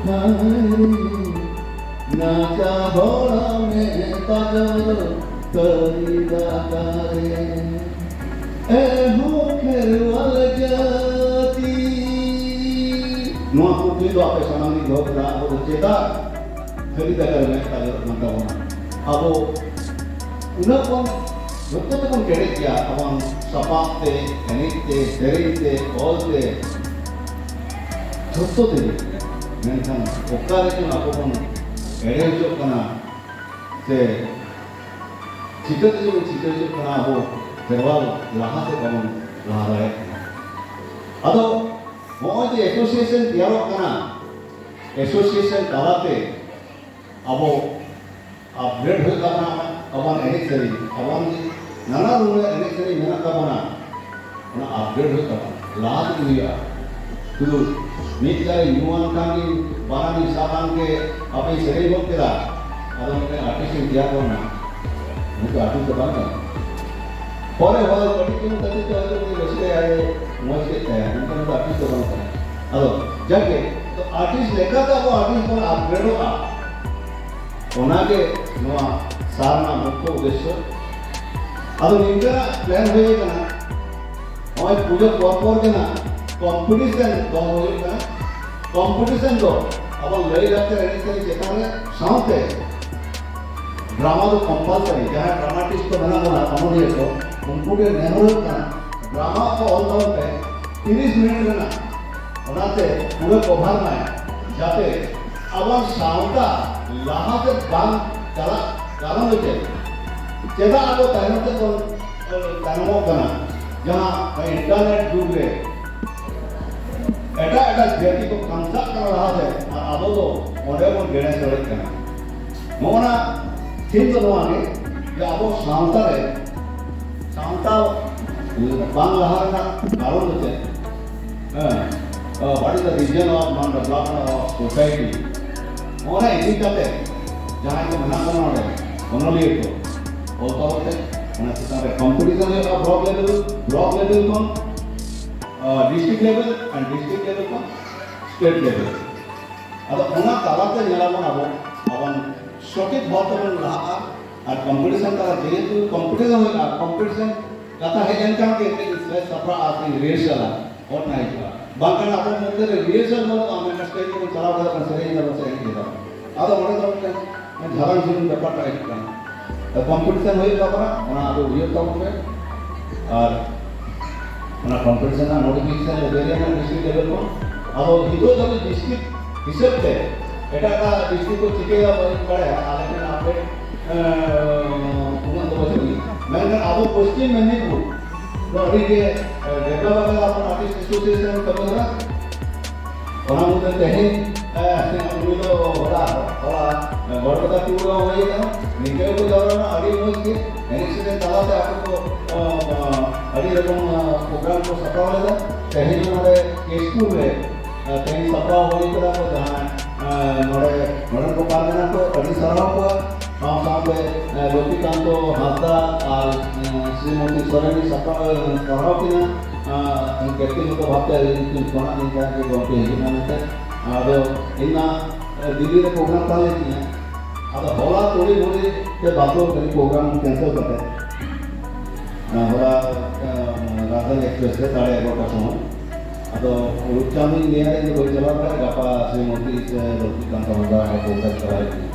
ᱦᱟᱭ ᱨᱮ, ᱱᱟᱪᱟᱨ ᱦᱚᱲ ᱢᱮᱫ ᱛᱟᱠᱚ ᱨᱚ ᱛᱟᱹᱨᱤ ᱫᱟᱠᱟᱭ ᱨᱮ᱾ ᱮ ᱦᱳ ᱠᱷᱮᱨᱣᱟᱞ ᱡᱟᱹᱛᱤ᱾ ᱱᱚᱣᱟ ᱠᱩᱠᱞᱤ ᱫᱚ ᱟᱯᱮ ᱥᱟᱱᱟᱢ ᱞᱤᱧ ᱫᱚᱦᱚ ᱠᱮᱫᱟ, ᱟᱵᱚ ᱫᱚ ᱪᱮᱫᱟᱜ ᱛᱷᱟᱹᱨᱤ ᱫᱟᱠᱟ ᱨᱮ ᱢᱮᱫ ᱛᱟᱡᱚᱨᱚᱜ ᱠᱟᱱ ᱛᱟᱵᱚᱱᱟ? ᱟᱵᱚ ᱩᱱᱟᱹᱜ ᱵᱚᱱ ᱡᱚᱛᱚ ᱛᱮᱵᱚᱱ ᱠᱮᱴᱮᱡ ᱜᱮᱭᱟ, ᱟᱵᱚᱣᱟᱜ ᱥᱟᱯᱟᱵ ᱛᱮ, ᱮᱱᱮᱡ ᱛᱮ, ᱥᱮᱨᱮᱧ ᱛᱮ, ᱚᱞ ᱛᱮ, ᱡᱚᱛᱚ ᱛᱮᱜᱮ᱾ ᱢᱮᱱᱠᱷᱟᱱ ᱚᱠᱟ ᱨᱮᱪᱚ ᱟᱵᱚ ᱵᱚᱱ ᱮᱲᱮ ᱦᱚᱪᱚᱜ ᱠᱟᱱᱟ, ᱥᱮ ᱪᱤᱠᱟᱹ ᱛᱮᱪᱚ ᱵᱚᱱ ᱪᱤᱠᱟᱹ ᱦᱚᱪᱚᱜ ᱠᱟᱱᱟ, ᱟᱵᱚ ᱠᱷᱮᱨᱣᱟᱞ ᱞᱟᱦᱟ ᱥᱮᱫ ᱵᱟᱵᱚᱱ ᱞᱟᱦᱟ ᱫᱟᱲᱮᱭᱟᱜ ᱠᱟᱱᱟ᱾ ᱟᱫᱚ ᱱᱚᱜᱼᱚᱭ ᱡᱮ ᱮᱥᱳᱥᱤᱭᱮᱥᱚᱱ ᱛᱮᱭᱟᱨᱚᱜ ᱠᱟᱱᱟ, ᱮᱥᱳᱥᱤᱭᱮᱥᱚᱱ ᱛᱟᱞᱟᱛᱮ ᱟᱵᱚ ᱟᱯᱜᱨᱮᱰ ᱦᱩᱭᱩᱜ ᱛᱟᱵᱚᱱᱟ᱾ ᱟᱵᱚᱣᱟᱜ ᱮᱱᱮᱡ ᱥᱮᱨᱮᱧ, ᱟᱵᱚᱣᱟᱜ ᱱᱟᱱᱟ ᱨᱚᱠᱚᱢ ᱮᱱᱮᱡ ᱥᱮᱨᱮᱧ ᱢᱮᱱᱟᱜ ᱛᱟᱵᱚᱱᱟ, ᱚᱱᱟ ᱟᱯᱜᱨᱮᱰ ᱦᱩᱭᱩᱜ ᱛᱟᱵᱚᱱᱟ, ᱞᱟᱦᱟ ᱥᱮᱫ ᱦᱩᱭᱩᱜᱼᱟ᱾ ᱥᱩᱫᱷᱩ ᱢᱤᱫ ᱡᱟᱭᱜᱟ ᱧᱩᱣᱟᱱ ᱠᱷᱟᱱ ᱜᱮ, ᱵᱟᱱᱟᱢ ᱤᱧ ᱥᱟᱵ ᱟᱱ ᱜᱮ, ᱟᱯᱮᱧ ᱥᱮᱨᱮᱧ ᱜᱚᱫ ᱠᱮᱫᱟ, ᱟᱫᱚ ᱢᱤᱫᱴᱮᱱ ᱟᱨᱴᱤᱥᱴ ᱤᱧ ᱛᱮᱭᱟᱨ ᱜᱚᱫ ᱮᱱᱟ, ᱩᱱᱤ ᱫᱚ ᱟᱨᱴᱤᱥᱴ ᱫᱚ ᱵᱟᱝ ᱠᱟᱱᱟ᱾ ᱯᱚᱨᱮ ᱦᱚᱲ ᱠᱟᱹᱴᱤᱡ ᱪᱩᱞᱩᱝ ᱠᱟᱹᱴᱤᱡ ᱛᱮ ᱦᱚᱭᱛᱳ ᱩᱱᱤ ᱨᱟᱹᱥᱠᱟᱹᱭᱟᱭ, ᱢᱚᱡᱽ ᱠᱮᱫ ᱛᱟᱭᱟ, ᱢᱮᱱᱠᱷᱟᱱ ᱩᱱᱤ ᱫᱚ ᱟᱨᱴᱤᱥᱴ ᱫᱚ ᱵᱟᱝ ᱠᱟᱱᱟ᱾ ᱟᱫᱚ ᱡᱟᱠᱮ, ᱛᱚ ᱟᱨᱴᱤᱥᱴ ᱞᱮᱠᱟᱛᱮ ᱟᱵᱚ ᱟᱨᱴᱤᱥᱴ ᱵᱚᱱ ᱟᱯᱜᱨᱮᱰᱚᱜᱼᱟ, ᱚᱱᱟᱜᱮ ᱱᱚᱣᱟ ᱥᱟᱨ ᱨᱮᱱᱟᱜ ᱢᱩᱠᱠᱷᱚ ᱩᱫᱽᱫᱮᱥᱥᱚ᱾ ᱟᱫᱚ ᱱᱤᱝᱠᱟᱹᱱᱟᱜ ᱯᱞᱟᱱ ᱦᱩᱭ ᱟᱠᱟᱱᱟ, ᱱᱚᱜᱼᱚᱭ ᱯᱩᱡᱟᱹ ᱯᱚᱨ ᱯᱚᱨ ᱜᱮ ᱱᱟᱜ ᱠᱚᱢᱯᱤᱴᱤᱥᱚᱱ ᱫᱚᱦᱚ ᱦᱩᱭᱩᱜ ᱠᱟᱱᱟ᱾ ᱠᱚᱢᱯᱤᱴᱤᱥᱚᱱ ᱫᱚ ᱟᱵᱚ ᱞᱟᱹᱭ ᱞᱟᱠᱪᱟᱨ ᱮᱱᱮᱡ ᱥᱮᱨᱮᱧ ᱪᱮᱛᱟᱱ ᱨᱮ, ᱥᱟᱶᱛᱮ ᱰᱨᱟᱢᱟ ᱫᱚ ᱠᱚᱢᱯᱟᱞᱥᱟᱨᱤ, ᱡᱟᱦᱟᱸᱭ ᱰᱨᱟᱢᱟᱴᱤᱥᱴ ᱠᱚ ᱢᱮᱱᱟᱜ ᱵᱚᱱᱟ, ᱚᱱᱚᱞᱤᱭᱟᱹ ᱠᱚ, ᱩᱱᱠᱩ ᱜᱮ ᱱᱮᱦᱚᱨ ᱦᱩᱭᱩᱜ ᱠᱟᱱᱟ, ᱰᱨᱟᱢᱟ ᱠᱚ ᱚᱞ ᱛᱟᱵᱚᱱ ᱯᱮ, ᱛᱤᱨᱤᱥ ᱢᱤᱱᱤᱴ ᱨᱮᱱᱟᱜ, ᱚᱱᱟᱛᱮ ᱯᱩᱨᱟᱹ ᱠᱚᱵᱷᱟᱨ ᱢᱟᱭ, ᱡᱟᱛᱮ ᱟᱵᱚ ᱥᱟᱶᱛᱟ ᱞᱟᱦᱟ ᱥᱮᱫ ᱵᱟᱝ ᱪᱟᱞᱟᱜ ᱠᱟᱨᱚᱱ ᱫᱚ ᱪᱮᱫ? ᱪᱮᱫᱟᱜ ᱟᱵᱚ ᱛᱟᱭᱱᱚᱢ ᱥᱮᱫ ᱵᱚᱱ, ᱮ, ᱛᱟᱭᱱᱚᱢᱚᱜ ᱠᱟᱱᱟ? ᱡᱟᱦᱟᱸ ᱤᱱᱴᱟᱨᱱᱮᱴ ᱡᱩᱜᱽ ᱨᱮ ᱮᱴᱟᱜ ᱮᱴᱟᱜ ᱡᱟᱹᱛᱤ ᱠᱚ ᱠᱟᱢᱪᱟᱜ ᱠᱟᱱᱟ ᱞᱟᱦᱟ ᱥᱮᱫ, ᱟᱨ ᱟᱵᱚ ᱫᱚ ᱚᱸᱰᱮ ᱵᱚᱱ ᱜᱮᱲᱮ ᱥᱚᱲᱮᱜ ᱠᱟᱱᱟ᱾ ᱱᱚᱜᱼᱚ ᱱᱟ ᱛᱷᱤᱢ ᱫᱚ ᱱᱚᱣᱟ ᱜᱮ, ᱡᱮ ᱟᱵᱚ ᱥᱟᱶᱛᱟ ᱨᱮ, ᱥᱟᱶᱛᱟ ᱵᱟᱝ ᱞᱟᱦᱟ ᱨᱮᱱᱟᱜ ᱠᱟᱨᱚᱱ ᱫᱚ ᱪᱮᱫ? ᱦᱮᱸ, uh, what is the reason of non-development of society? ᱚᱱᱟ ᱤᱫᱤ ᱠᱟᱛᱮ ᱡᱟᱦᱟᱸᱭ ᱠᱚ ᱢᱮᱱᱟᱜ ᱵᱚᱱᱟ ᱱᱚᱰᱮ, ᱚᱱᱚᱞᱤᱭᱟᱹ ᱠᱚ, ᱚᱞ ᱛᱟᱵᱚᱱ ᱯᱮ, ᱚᱱᱟ ᱪᱮᱛᱟᱱ ᱨᱮ ᱠᱚᱢᱯᱤᱴᱤᱥᱚᱱ ᱦᱩᱭᱩᱜᱼᱟ, ᱵᱞᱚᱠ ᱞᱮᱵᱮᱞ, ᱵᱞᱚᱠ ᱞᱮᱵᱮᱞ ᱠᱷᱚᱱ ᱰᱤᱥᱴᱨᱤᱠᱴ ᱞᱮᱵᱮᱞ, ᱟᱨ ᱰᱤᱥᱴᱨᱤᱠᱴ ᱞᱮᱵᱮᱞ ᱠᱷᱚᱱ ᱥᱴᱮᱴ ᱞᱮᱵᱮᱞ᱾ ᱟᱫᱚ ᱚᱱᱟ ᱛᱟᱞᱟᱛᱮ ᱧᱮᱞᱟᱵᱚᱱ ᱟᱵᱚ, ᱟᱵᱚ ᱥᱚᱴᱷᱤᱠ ᱦᱚᱨ ᱛᱮᱵᱚᱱ ᱞᱟᱦᱟᱜᱼᱟ᱾ ᱟᱨ ᱠᱚᱢᱯᱤᱴᱤᱥᱚᱱ ᱛᱟᱞᱟ, ᱡᱮᱦᱮᱛᱩ ᱠᱚᱢᱯᱤᱴᱤᱥᱚᱱ ᱦᱩᱭᱩᱜᱼᱟ, ᱠᱚᱢᱯᱤᱴᱤᱥᱚᱱ ᱠᱟᱛᱷᱟ ᱦᱮᱡ ᱞᱮᱱᱠᱷᱟᱱ ᱜᱮ ᱢᱤᱫᱴᱮᱱ ᱥᱟᱯᱲᱟᱜᱼᱟ, ᱨᱤᱦᱟᱨᱥᱟᱞᱟ, ᱚᱛ ᱦᱤᱡᱩᱜᱼᱟ᱾ ᱵᱟᱝᱠᱷᱟᱱ ᱟᱵᱚ ᱢᱚᱫᱽᱫᱷᱮ ᱨᱮ ᱨᱤᱦᱟᱨᱥᱟᱞ ᱵᱟᱹᱱᱩᱜᱼᱟ, ᱢᱮᱱᱠᱷᱟᱱ ᱥᱴᱮᱡ ᱨᱮᱵᱚᱱ ᱪᱟᱞᱟᱣ ᱠᱟᱛᱮ ᱵᱚᱱ ᱥᱮᱨᱮᱧ ᱮᱫᱟ, ᱵᱚᱱ ᱥᱮᱨᱮᱧ ᱠᱮᱫᱟ᱾ ᱟᱫᱚ ᱚᱸᱰᱮ ᱫᱚ ᱢᱤᱫᱴᱮᱱ ᱡᱷᱟᱲᱟᱝ ᱡᱷᱩᱲᱩᱝ ᱵᱮᱯᱟᱨ ᱴᱟᱜ ᱦᱤᱡᱩᱜ ᱠᱟᱱᱟ᱾ ᱛᱚ ᱠᱚᱢᱯᱤᱴᱤᱥᱚᱱ ᱦᱩᱭᱩᱜ ᱛᱟᱵᱚᱱᱟ, ᱚᱱᱟ ᱟᱵᱚ ᱩᱭᱦᱟᱹᱨ ᱛᱟᱵᱚᱱ ᱯᱮ᱾ ᱟᱨ ᱚᱱᱟ ᱠᱚᱢᱯᱤᱴᱤᱥᱚᱱ ᱨᱮᱱᱟᱜ ᱱᱳᱴᱤᱯᱷᱤᱠᱮᱥᱚᱱ ᱞᱮ ᱡᱟᱹᱨᱤᱭᱟ ᱱᱟᱜ ᱰᱤᱥᱴᱨᱤᱠᱴ ᱞᱮᱵᱮᱞ ᱠᱷᱚᱱ᱾ ᱟᱫᱚ ᱱᱤᱛᱚᱜ ᱫᱷᱟᱹᱵᱤᱡ ᱰᱤᱥᱴᱨᱤᱠᱴ ᱦᱤᱥᱟᱹᱵ ᱛᱮ ᱮᱴᱟᱜ ᱮᱴᱟᱜ ᱰᱤᱥᱴᱨᱤᱠᱴ ᱠᱚ ᱪᱤᱠᱟᱹᱭᱟ ᱵᱟᱹᱧ ᱵᱟᱲᱟᱭᱟ, ᱟᱞᱮ ᱴᱷᱮᱱ ᱟᱯᱰᱮᱴ, ᱮᱸ, ᱩᱱᱟᱹᱜ ᱫᱚ ᱵᱟᱹᱪᱩᱜ ᱜᱮᱭᱟ᱾ ᱢᱮᱱᱠᱷᱟᱱ ᱟᱵᱚ ᱯᱚᱥᱪᱤᱢ ᱢᱮᱫᱽᱱᱤᱯᱩᱨ ᱫᱚ ᱟᱹᱰᱤ ᱜᱮ, ᱮᱸ, ᱰᱮᱵᱷᱞᱚᱯ ᱟᱠᱟᱫᱟ ᱟᱵᱚ ᱟᱨᱴᱤᱥᱴ ᱮᱥᱳᱥᱤᱭᱮᱥᱚᱱ ᱠᱟᱹᱢᱤ ᱦᱚᱨᱟ᱾ ᱚᱱᱟ ᱢᱚᱫᱽᱫᱷᱮ ᱛᱮᱦᱮᱧ, ᱮ, ᱩᱱᱤ ᱫᱚ ᱦᱚᱞᱟ, ᱦᱚᱞᱟ, ᱮ, ᱵᱚᱲᱠᱟᱫᱟ ᱴᱩᱨ ᱨᱮ ᱦᱩᱭ ᱠᱟᱱᱟ᱾ ᱱᱤᱝᱠᱟᱹ ᱜᱮᱠᱚ ᱡᱟᱣᱨᱟ ᱞᱮᱱᱟ, ᱟᱹᱰᱤ ᱢᱚᱡᱽ ᱜᱮ ᱮᱱᱮᱡ ᱥᱮᱨᱮᱧ ᱛᱟᱞᱟᱛᱮ ᱟᱠᱚ ᱠᱚ, ᱚ, ᱚ, ᱟᱹᱰᱤ ᱨᱚᱠᱚᱢ, ᱚ, ᱯᱨᱳᱜᱨᱟᱢ ᱠᱚ ᱥᱟᱯᱲᱟᱣ ᱞᱮᱫᱟ᱾ ᱛᱮᱦᱮᱧ ᱱᱚᱰᱮ ᱠᱮᱥᱯᱩᱨ ᱨᱮ, ᱮ, ᱛᱮᱦᱮᱧ ᱥᱟᱯᱲᱟᱣ ᱦᱩᱭ ᱠᱟᱱᱟ ᱠᱚ ᱡᱟᱦᱟᱸᱭ, ᱮ, ᱱᱚᱰᱮ, ᱱᱚᱰᱮᱱ ᱠᱚ ᱯᱟᱨᱜᱟᱱᱟ ᱠᱚ ᱟᱹᱰᱤ ᱥᱟᱨᱦᱟᱣ ᱠᱚᱣᱟ᱾ ᱥᱟᱶ ᱥᱟᱶᱛᱮ, ᱮ, ᱞᱚᱠᱠᱷᱤᱠᱟᱱᱛᱚ ᱦᱟᱸᱥᱫᱟ ᱟᱨ, ᱮ, ᱥᱨᱤᱢᱚᱛᱤ ᱥᱚᱨᱮᱱ ᱥᱟᱯᱲᱟᱣ, ᱮ, ᱥᱟᱨᱦᱟᱣ ᱠᱤᱱᱟ᱾ ᱮ, ᱵᱮᱠᱛᱤᱜᱚᱛᱚ ᱵᱷᱟᱵᱛᱮ ᱟᱹᱞᱤᱧ ᱴᱷᱮᱱ ᱯᱷᱳᱱ ᱟᱫ ᱞᱤᱧ ᱛᱟᱦᱮᱸᱫ ᱡᱮ ᱜᱚᱢᱠᱮ ᱦᱤᱡᱩᱜ ᱢᱮ ᱢᱮᱱᱛᱮ᱾ ᱟᱫᱚ ᱤᱧ ᱢᱟ, ᱮ, ᱫᱤᱞᱞᱤ ᱨᱮ ᱯᱨᱳᱜᱨᱟᱢ ᱛᱟᱦᱮᱸ ᱞᱮᱱ ᱛᱤᱧᱟ᱾ ᱟᱫᱚ ᱦᱚᱞᱟ ᱛᱩᱲᱤ ᱵᱷᱩᱲᱤ ᱛᱮ ᱵᱟᱫᱽᱫᱷᱚ ᱠᱟᱛᱮ ᱯᱨᱳᱜᱨᱟᱢ ᱠᱮᱱᱥᱮᱞ ᱠᱟᱛᱮ, ᱮ, ᱦᱚᱞᱟ, ᱮ, ᱨᱟᱡᱽᱫᱷᱟᱱᱤ ᱮᱠᱥᱯᱨᱮᱥ ᱨᱮ ᱥᱟᱲᱮ ᱮᱜᱟᱨᱚᱴᱟ ᱥᱚᱢᱚᱭ᱾ ᱟᱫᱚ ᱨᱩᱯᱪᱟᱸᱫᱽ ᱤᱧ ᱞᱟᱹᱭᱟ ᱤᱧ ᱫᱚ ᱵᱟᱹᱧ ᱪᱟᱞᱟᱣ ᱫᱟᱲᱮᱭᱟᱜᱼᱟ, ᱜᱟᱯᱟ ᱥᱨᱤᱢᱚᱛᱤ ᱥᱮ ᱞᱚᱠᱠᱷᱤᱠᱟᱱᱛᱚ ᱦᱟᱸᱥᱫᱟ ᱯᱨᱳᱜᱨᱟᱢ ᱪᱟᱞᱟᱣ ᱦᱩᱭᱩᱜ ᱛᱤᱧᱟ᱾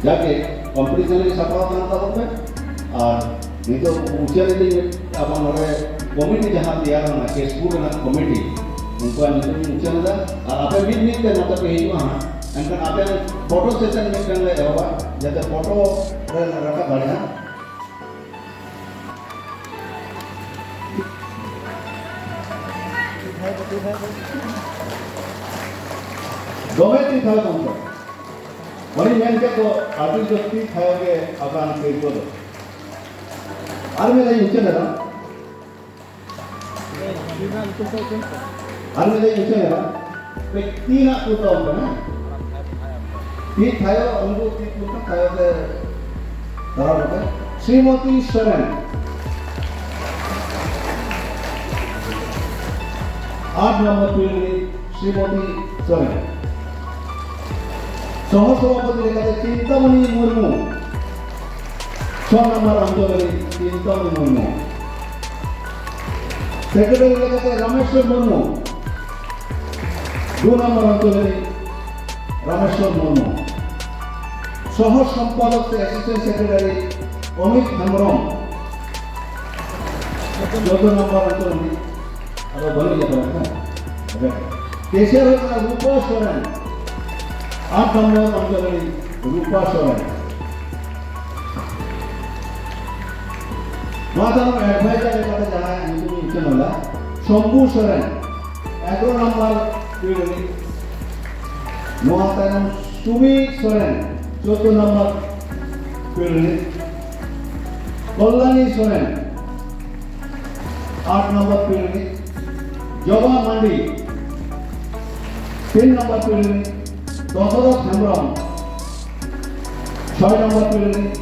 ᱡᱟᱜᱮ ᱠᱚᱢᱯᱤᱴᱤᱥᱚᱱ ᱨᱮ ᱥᱟᱯᱲᱟᱣ ᱛᱟᱦᱮᱱ ᱛᱟᱵᱚᱱ ᱯᱮ᱾ ᱟᱨ ᱱᱤᱛᱚᱜ ᱩᱪᱷᱟᱹᱱ ᱤᱫᱤᱧ ᱟᱵᱚ ᱱᱚᱰᱮ ᱠᱚᱢᱤᱴᱤ ᱡᱟᱦᱟᱸ ᱛᱮᱭᱟᱨ ᱟᱠᱟᱱᱟ, ᱠᱮᱥᱯᱩᱨ ᱨᱮᱱᱟᱜ ᱠᱚᱢᱤᱴᱤ, ᱩᱱᱠᱩᱣᱟᱜ ᱧᱩᱛᱩᱢ ᱤᱧ ᱩᱪᱷᱟᱹᱱ ᱮᱫᱟ᱾ ᱟᱨ ᱟᱯᱮ ᱢᱤᱫ ᱢᱤᱫ ᱛᱮ ᱱᱚᱛᱮ ᱯᱮ ᱦᱤᱡᱩᱜᱼᱟ ᱦᱟᱸᱜ᱾ ᱮᱱᱠᱷᱟᱱ ᱟᱯᱮᱭᱟᱜ ᱯᱷᱳᱴᱳ ᱥᱮᱥᱚᱱ ᱢᱤᱫᱴᱟᱝ ᱞᱮ ᱮᱦᱚᱵᱟ, ᱡᱟᱛᱮ ᱯᱷᱳᱴᱳ ᱨᱮ ᱨᱟᱠᱟᱵ ᱫᱟᱲᱮᱭᱟᱜᱼᱟ᱾ ᱫᱚᱢᱮ ᱛᱤ ᱛᱷᱟᱭᱚ ᱛᱟᱢ ᱛᱚ᱾ ᱚᱱᱮᱧ ᱢᱮᱱ ᱠᱮᱫ ᱫᱚ, ᱟᱹᱰᱤ ᱡᱟᱹᱥᱛᱤ ᱛᱷᱟᱭᱚ ᱜᱮ ᱟᱵᱟᱱ ᱛᱤᱨᱞᱟᱹ ᱫᱚ᱾ ᱟᱨ ᱢᱤᱫ ᱫᱷᱟᱣ ᱤᱧ ᱩᱪᱷᱟᱹᱱ ᱮᱫᱟ᱾ ᱟᱨ ᱢᱤᱫ ᱫᱷᱟᱣ ᱤᱧ ᱩᱪᱷᱟᱹᱱ ᱮᱫᱟ᱾ ᱠᱟᱹᱡ ᱛᱤ ᱱᱟᱜ ᱠᱚ ᱛᱟᱵᱚᱱ ᱠᱟᱱᱟ᱾ ᱛᱤ ᱛᱷᱟᱭᱚ, ᱩᱱᱠᱩ ᱛᱤ ᱠᱚ ᱛᱷᱟᱭᱚ ᱛᱮ ᱫᱷᱚᱨᱚᱢ ᱨᱮ ᱥᱨᱤᱢᱚᱛᱤ ᱥᱚᱨᱮᱱ, ᱟᱴ ᱱᱚᱢᱵᱚᱨ ᱯᱤᱲᱦᱤ ᱥᱨᱤᱢᱚᱛᱤ ᱥᱚᱨᱮᱱ᱾ ᱥᱚᱦᱚ ᱥᱚᱵᱷᱟᱯᱚᱛᱤ ᱞᱮᱠᱟᱛᱮ ᱪᱤᱱᱛᱟᱢᱚᱱᱤ ᱢᱩᱨᱢᱩ, ᱪᱷᱚ ᱱᱚᱢᱵᱚᱨ ᱚᱧᱪᱚᱞ ᱨᱤᱱᱤᱡ ᱪᱤᱱᱛᱟᱢᱚᱱᱤ ᱢᱩᱨᱢᱩ᱾ ᱥᱮᱠᱨᱮᱴᱟᱨᱤ ᱞᱮᱠᱟᱛᱮ ᱨᱟᱢᱮᱥᱣᱚᱨ ᱢᱩᱨᱢᱩ, ᱫᱩ ᱱᱚᱢᱵᱚᱨ ᱚᱧᱪᱚᱞ ᱨᱤᱱᱤᱡ ᱨᱟᱢᱮᱥᱣᱚᱨ ᱢᱩᱨᱢᱩ᱾ ᱥᱚᱦᱚ ᱥᱚᱢᱯᱟᱫᱚᱠ ᱥᱮ ᱮᱥᱤᱥᱴᱮᱱᱴ ᱥᱮᱠᱨᱮᱴᱟᱨᱤ ᱚᱢᱤᱛ ᱦᱮᱢᱵᱨᱚᱢ, ᱪᱳᱫᱫᱳ ᱱᱚᱢᱵᱚᱨ ᱚᱧᱪᱚᱞ ᱨᱤᱱᱤᱡ᱾ ᱟᱫᱚ ᱵᱟᱹᱱᱩᱜ ᱡᱚᱛᱚ ᱦᱚᱲ, ᱦᱮᱸ? ᱠᱮᱥᱤᱭᱟᱨ ᱦᱩᱭᱩᱜ ᱠᱟᱱᱟ ᱨᱩᱯᱟ ᱥᱚᱨᱮᱱ, ᱟᱴ ᱱᱚᱢᱵᱚᱨ ᱚᱧᱪᱚᱞ ᱨᱤᱱᱤᱡ ᱨᱩᱯᱟ ᱥᱚᱨᱮᱱ᱾ ᱱᱚᱣᱟ ᱛᱟᱭᱱᱚᱢ ᱮᱰᱵᱷᱟᱭᱡᱟᱨ ᱞᱮᱠᱟᱛᱮ ᱡᱟᱦᱟᱸᱭ ᱧᱩᱛᱩᱢ ᱤᱧ ᱩᱪᱷᱟᱹᱱ ᱞᱮᱫᱟ, ᱥᱚᱢᱵᱷᱩ ᱥᱚᱨᱮᱱ, ᱮᱜᱟᱨᱚ ᱱᱚᱢᱵᱚᱨ ᱯᱤᱲ ᱨᱤᱱᱤᱡ᱾ ᱱᱚᱣᱟ ᱛᱟᱭᱱᱚᱢ ᱥᱩᱢᱤ ᱥᱚᱨᱮᱱ, ᱪᱳᱫᱫᱳ ᱱᱚᱢᱵᱚᱨ ᱯᱤᱲ ᱨᱤᱱᱤᱡ᱾ ᱠᱚᱞᱞᱟᱱᱤ ᱥᱚᱨᱮᱱ, ᱟᱴ ᱱᱚᱢᱵᱚᱨ ᱯᱤᱲ ᱨᱤᱱᱤᱡ᱾ ᱡᱚᱵᱟ ᱢᱟᱱᱰᱤ, ᱛᱤᱱ ᱱᱚᱢᱵᱚᱨ ᱯᱤᱲ ᱨᱤᱱᱤᱡ᱾ ᱫᱚᱥᱚᱨᱚᱛᱷ ᱦᱮᱢᱵᱨᱚᱢ, ᱪᱷᱚᱭ ᱱᱚᱢᱵᱚᱨ ᱯᱤᱲ ᱨᱤᱱᱤᱡ᱾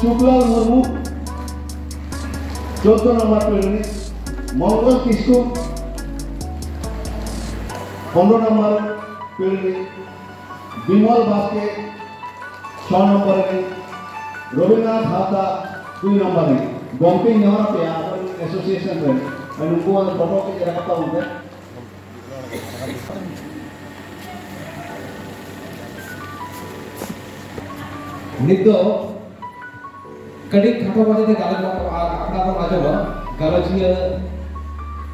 ᱥᱩᱠᱞᱟᱞ ᱢᱩᱨᱢᱩ, ᱪᱳᱫᱫᱳ ᱱᱚᱢᱵᱚᱨ ᱯᱤᱲ ᱨᱤᱱᱤᱡ᱾ ᱢᱚᱝᱜᱚᱞ ᱠᱤᱥᱠᱩ, ᱯᱚᱱᱨᱚ ᱱᱚᱢᱵᱚᱨ ᱯᱤᱲ ᱨᱤᱱᱤᱡ᱾ ᱵᱤᱢᱚᱞ ᱵᱟᱥᱠᱮ, ᱪᱷᱚ ᱱᱚᱢᱵᱚᱨ ᱨᱤᱱᱤᱡ᱾ ᱨᱚᱵᱤᱱᱫᱨᱚᱱᱟᱛᱷ ᱦᱟᱸᱥᱫᱟ, ᱫᱩᱭ ᱱᱚᱢᱵᱚᱨ ᱨᱤᱱᱤᱡ᱾ ᱜᱚᱢᱠᱮᱧ ᱱᱮᱦᱚᱨ ᱟᱯᱮᱭᱟ, ᱟᱵᱚᱨᱮᱱ ᱮᱥᱳᱥᱤᱭᱮᱥᱚᱱ ᱨᱮᱱ, ᱱᱩᱠᱩᱣᱟᱜ ᱯᱷᱳᱴᱳ ᱠᱟᱹᱡ ᱨᱟᱠᱟᱵ ᱛᱟᱵᱚᱱ ᱯᱮ᱾ ᱱᱤᱛ ᱫᱚ ᱠᱟᱹᱴᱤᱡ ᱠᱷᱟᱴᱚ ᱢᱟᱪᱷᱟ ᱛᱮ ᱜᱟᱞᱚᱪ ᱟᱠᱷᱲᱟ ᱵᱚᱱ ᱟᱸᱡᱚᱢᱟ᱾ ᱜᱟᱞᱚᱪᱤᱭᱟᱹ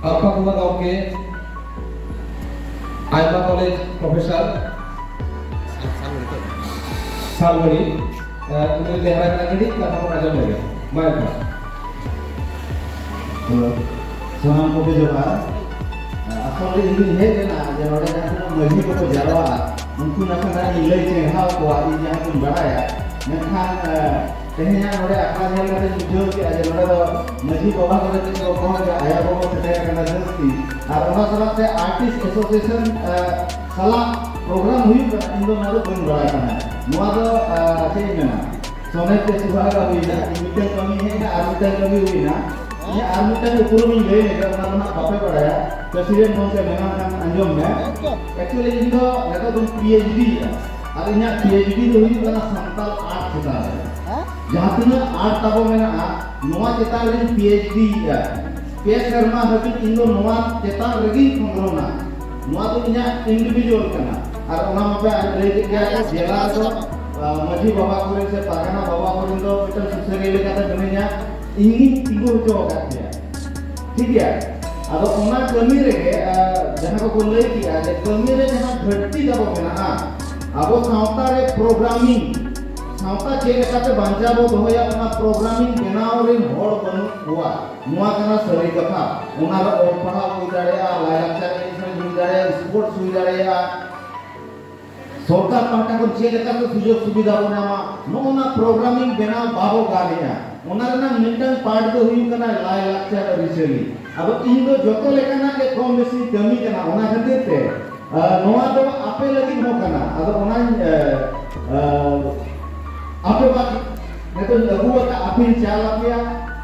ᱟᱯᱟ ᱠᱩᱢᱟᱨ ᱜᱚᱢᱠᱮ, ᱟᱭᱢᱟ ᱠᱚᱞᱮᱡᱽ ᱯᱨᱚᱯᱷᱮᱥᱚᱨ ᱥᱟᱞᱵᱟᱲᱤ, ᱩᱱᱤ ᱞᱮᱦᱨᱟ ᱠᱟᱱᱟ᱾ ᱠᱟᱹᱴᱤᱡ ᱠᱟᱛᱷᱟ ᱵᱚᱱ ᱟᱸᱡᱚᱢ ᱞᱮᱜᱮ᱾ ᱢᱟ ᱮᱱᱠᱷᱟᱱ᱾ ᱦᱮᱞᱳ, ᱥᱟᱱᱟᱢ ᱠᱚᱜᱮ ᱡᱚᱦᱟᱨ᱾ ᱟᱥᱚᱞ ᱨᱮ ᱤᱧ ᱫᱩᱧ ᱦᱮᱡ ᱞᱮᱱᱟ ᱡᱮ ᱱᱚᱰᱮ ᱡᱟᱦᱟᱸ ᱛᱤᱱᱟᱹᱜ ᱢᱟᱹᱡᱷᱤ ᱠᱚᱠᱚ ᱡᱟᱨᱣᱟᱜᱼᱟ, ᱩᱱᱠᱩ ᱱᱟᱥᱮᱱᱟᱜ ᱤᱧ ᱞᱟᱹᱭ ᱪᱮᱸᱜᱷᱟᱣ ᱠᱚᱣᱟ, ᱤᱧ ᱡᱟᱦᱟᱸ ᱠᱚᱧ ᱵᱟᱲᱟᱭᱟ᱾ ᱢᱮᱱᱠᱷᱟᱱ ᱛᱮᱦᱮᱧᱟᱜ ᱱᱚᱰᱮ ᱟᱠᱷᱲᱟ ᱧᱮᱞ ᱠᱟᱛᱮᱧ ᱵᱩᱡᱷᱟᱹᱣ ᱠᱮᱫᱼᱟ ᱡᱮ ᱱᱚᱰᱮ ᱫᱚ ᱢᱟᱹᱡᱷᱤ ᱵᱟᱵᱟ ᱠᱚᱫᱚ ᱪᱮᱫ ᱠᱚ ᱠᱚᱢ ᱜᱮ, ᱟᱭᱳ ᱠᱚᱠᱚ ᱥᱮᱴᱮᱨ ᱟᱠᱟᱱᱟ ᱡᱟᱹᱥᱛᱤ᱾ ᱟᱨ ᱚᱱᱟ ᱥᱟᱞᱟᱜ ᱛᱮ ᱟᱨᱴᱤᱥᱴ ᱮᱥᱳᱥᱤᱭᱮᱥᱚᱱ ᱥᱟᱞᱟᱜ ᱯᱨᱳᱜᱨᱟᱢ ᱦᱩᱭᱩᱜ ᱠᱟᱱᱟ, ᱤᱧ ᱫᱚ ᱱᱚᱣᱟ ᱫᱚ ᱵᱟᱹᱧ ᱵᱟᱲᱟᱭ ᱛᱟᱦᱮᱸᱫ᱾ ᱱᱚᱣᱟ ᱫᱚ ᱪᱮᱫ ᱤᱧ ᱢᱮᱱᱟ, ᱥᱚᱱᱮ ᱛᱮ ᱥᱩᱵᱷᱟᱜᱟ ᱦᱩᱭᱱᱟ, ᱤᱧ ᱢᱤᱫᱴᱟᱝ ᱠᱟᱹᱢᱤ ᱦᱮᱡ ᱮᱱᱟ ᱟᱨ ᱢᱤᱫᱴᱟᱝ ᱠᱟᱹᱢᱤ ᱦᱩᱭᱱᱟ᱾ ᱤᱧᱟᱹᱜ ᱟᱨ ᱢᱤᱫᱴᱟᱝ ᱩᱯᱨᱩᱢ ᱤᱧ ᱞᱟᱹᱭ ᱞᱮᱫᱟ, ᱚᱱᱟ ᱫᱚ ᱦᱟᱸᱜ ᱵᱟᱯᱮ ᱵᱟᱲᱟᱭᱟ᱾ ᱯᱨᱮᱥᱤᱰᱮᱱᱴ ᱜᱚᱢᱠᱮ ᱢᱮᱱᱟᱢ ᱠᱷᱟᱱ ᱟᱸᱡᱚᱢ ᱢᱮ᱾ ᱮᱠᱪᱩᱭᱮᱞᱤ ᱤᱧ ᱫᱚ ᱱᱤᱛᱚᱜ ᱫᱚᱧ ᱯᱤ ᱮᱭᱤᱪ ᱰᱤ ᱭᱮᱫᱟ, ᱟᱨ ᱤᱧᱟᱹᱜ ᱯᱤ ᱮᱭᱤᱪ ᱰᱤ ᱫᱚ ᱦᱩᱭᱩᱜ ᱠᱟᱱᱟ ᱥᱟᱱᱛᱟᱲ ᱟᱨᱴ ᱪᱮᱛᱟᱱ ᱨᱮ᱾ ᱡᱟᱦᱟᱸ ᱛᱤᱱᱟᱹᱜ ᱟᱨᱴ ᱛᱟᱵᱚ ᱢᱮᱱᱟᱜᱼᱟ, ᱱᱚᱣᱟ ᱪᱮᱛᱟᱱ ᱨᱮᱧ ᱯᱤ ᱮᱭᱤᱪ ᱰᱤ ᱭᱮᱫᱟ᱾ ᱯᱮ ᱥᱮᱨᱢᱟ ᱦᱟᱹᱵᱤᱡ ᱤᱧ ᱫᱚ ᱱᱚᱣᱟ ᱪᱮᱛᱟᱱ ᱨᱮᱜᱮᱧ ᱠᱷᱚᱸᱫᱽᱨᱚᱱᱟ᱾ ᱱᱚᱣᱟ ᱫᱚ ᱤᱧᱟᱹᱜ ᱤᱱᱰᱤᱵᱷᱤᱡᱩᱣᱟᱞ ᱠᱟᱱᱟ᱾ ᱟᱨ ᱚᱱᱟ ᱢᱟᱯᱮ ᱞᱟᱹᱭ ᱠᱮᱫ ᱜᱮᱭᱟ ᱠᱚ, ᱡᱮᱞᱟ ᱨᱮᱫᱚ ᱢᱟᱹᱡᱷᱤ ᱵᱟᱵᱟ ᱠᱚᱨᱮᱱ ᱥᱮ ᱯᱟᱨᱜᱟᱱᱟ ᱵᱟᱵᱟ ᱠᱚᱨᱮᱱ ᱫᱚ ᱢᱤᱫᱴᱟᱝ ᱥᱩᱥᱟᱹᱨᱤᱭᱟᱹ ᱞᱮᱠᱟᱛᱮ ᱢᱤᱱᱟᱹᱧᱟ, ᱤᱧ ᱜᱤᱧ ᱛᱤᱸᱜᱩ ᱦᱚᱪᱚ ᱟᱠᱟᱫ ᱯᱮᱭᱟ᱾ ᱴᱷᱤᱠ ᱜᱮᱭᱟ? ᱟᱫᱚ ᱚᱱᱟ ᱠᱟᱹᱢᱤ ᱨᱮᱜᱮ ᱡᱟᱦᱟᱸ ᱠᱚᱠᱚ ᱞᱟᱹᱭ ᱠᱮᱜᱼᱟ ᱡᱮ ᱠᱟᱹᱢᱤ ᱨᱮ ᱡᱟᱦᱟᱸ ᱜᱷᱟᱹᱴᱛᱤ ᱛᱟᱵᱚ ᱢᱮᱱᱟᱜᱼᱟ, ᱟᱵᱚ ᱥᱟᱶᱛᱟ ᱨᱮ ᱯᱨᱳᱜᱨᱟᱢᱤᱝ, ᱥᱟᱶᱛᱟ ᱪᱮᱫ ᱞᱮᱠᱟᱛᱮ ᱵᱟᱧᱪᱟᱣ ᱵᱚ ᱫᱚᱦᱚᱭᱟ, ᱚᱱᱟ ᱯᱨᱳᱜᱨᱟᱢᱤᱝ ᱵᱮᱱᱟᱣ ᱨᱮᱱ ᱦᱚᱲ ᱵᱟᱹᱱᱩᱜ ᱠᱚᱣᱟ᱾ ᱱᱚᱣᱟ ᱠᱟᱱᱟ ᱥᱟᱹᱨᱤ ᱠᱟᱛᱷᱟ᱾ ᱚᱱᱟ ᱨᱮ ᱚᱞ ᱯᱟᱲᱦᱟᱣ ᱦᱩᱭ ᱫᱟᱲᱮᱭᱟᱜᱼᱟ, ᱞᱟᱭᱼᱞᱟᱠᱪᱟᱨ ᱮᱱᱮᱡ ᱥᱮᱨᱮᱧ ᱦᱩᱭ ᱫᱟᱲᱮᱭᱟᱜᱼᱟ, ᱥᱯᱳᱨᱴᱥ ᱦᱩᱭ ᱫᱟᱲᱮᱭᱟᱜᱼᱟ᱾ ᱥᱚᱨᱠᱟᱨ ᱯᱟᱦᱴᱟ ᱠᱷᱚᱱ ᱪᱮᱫ ᱞᱮᱠᱟᱛᱮ ᱥᱩᱡᱳᱜᱽ ᱥᱩᱵᱤᱫᱷᱟ ᱵᱚ ᱧᱟᱢᱟ, ᱱᱚᱜᱼᱚ ᱱᱟ ᱯᱨᱳᱜᱨᱟᱢᱤᱝ ᱵᱮᱱᱟᱣ ᱵᱟᱵᱚ ᱜᱟᱱᱮᱜᱼᱟ᱾ ᱚᱱᱟ ᱨᱮᱱᱟᱜ ᱢᱤᱫᱴᱟᱝ ᱯᱟᱨᱴ ᱫᱚ ᱦᱩᱭᱩᱜ ᱠᱟᱱᱟ ᱞᱟᱭᱼᱞᱟᱠᱪᱟᱨ ᱟᱹᱨᱤᱪᱟᱹᱞᱤ᱾ ᱟᱫᱚ ᱤᱧ ᱫᱚ ᱡᱚᱛᱚ ᱞᱮᱠᱟᱱᱟᱜ ᱜᱮ ᱠᱚᱢ ᱵᱮᱥᱤᱧ ᱠᱟᱹᱢᱤ ᱠᱟᱱᱟ, ᱚᱱᱟ ᱠᱷᱟᱹᱛᱤᱨ ᱛᱮ ᱱᱚᱣᱟ ᱫᱚ ᱟᱯᱮ ᱞᱟᱹᱜᱤᱫ ᱦᱚᱸ ᱠᱟᱱᱟ᱾ ᱟᱫᱚ ᱚᱱᱟᱧ ᱟᱯᱮ ᱵᱟᱫ ᱱᱤᱛᱚᱜ ᱟᱹᱜᱩ ᱟᱠᱟᱫ ᱟᱯᱮᱧ ᱪᱟᱞ ᱟᱯᱮᱭᱟ,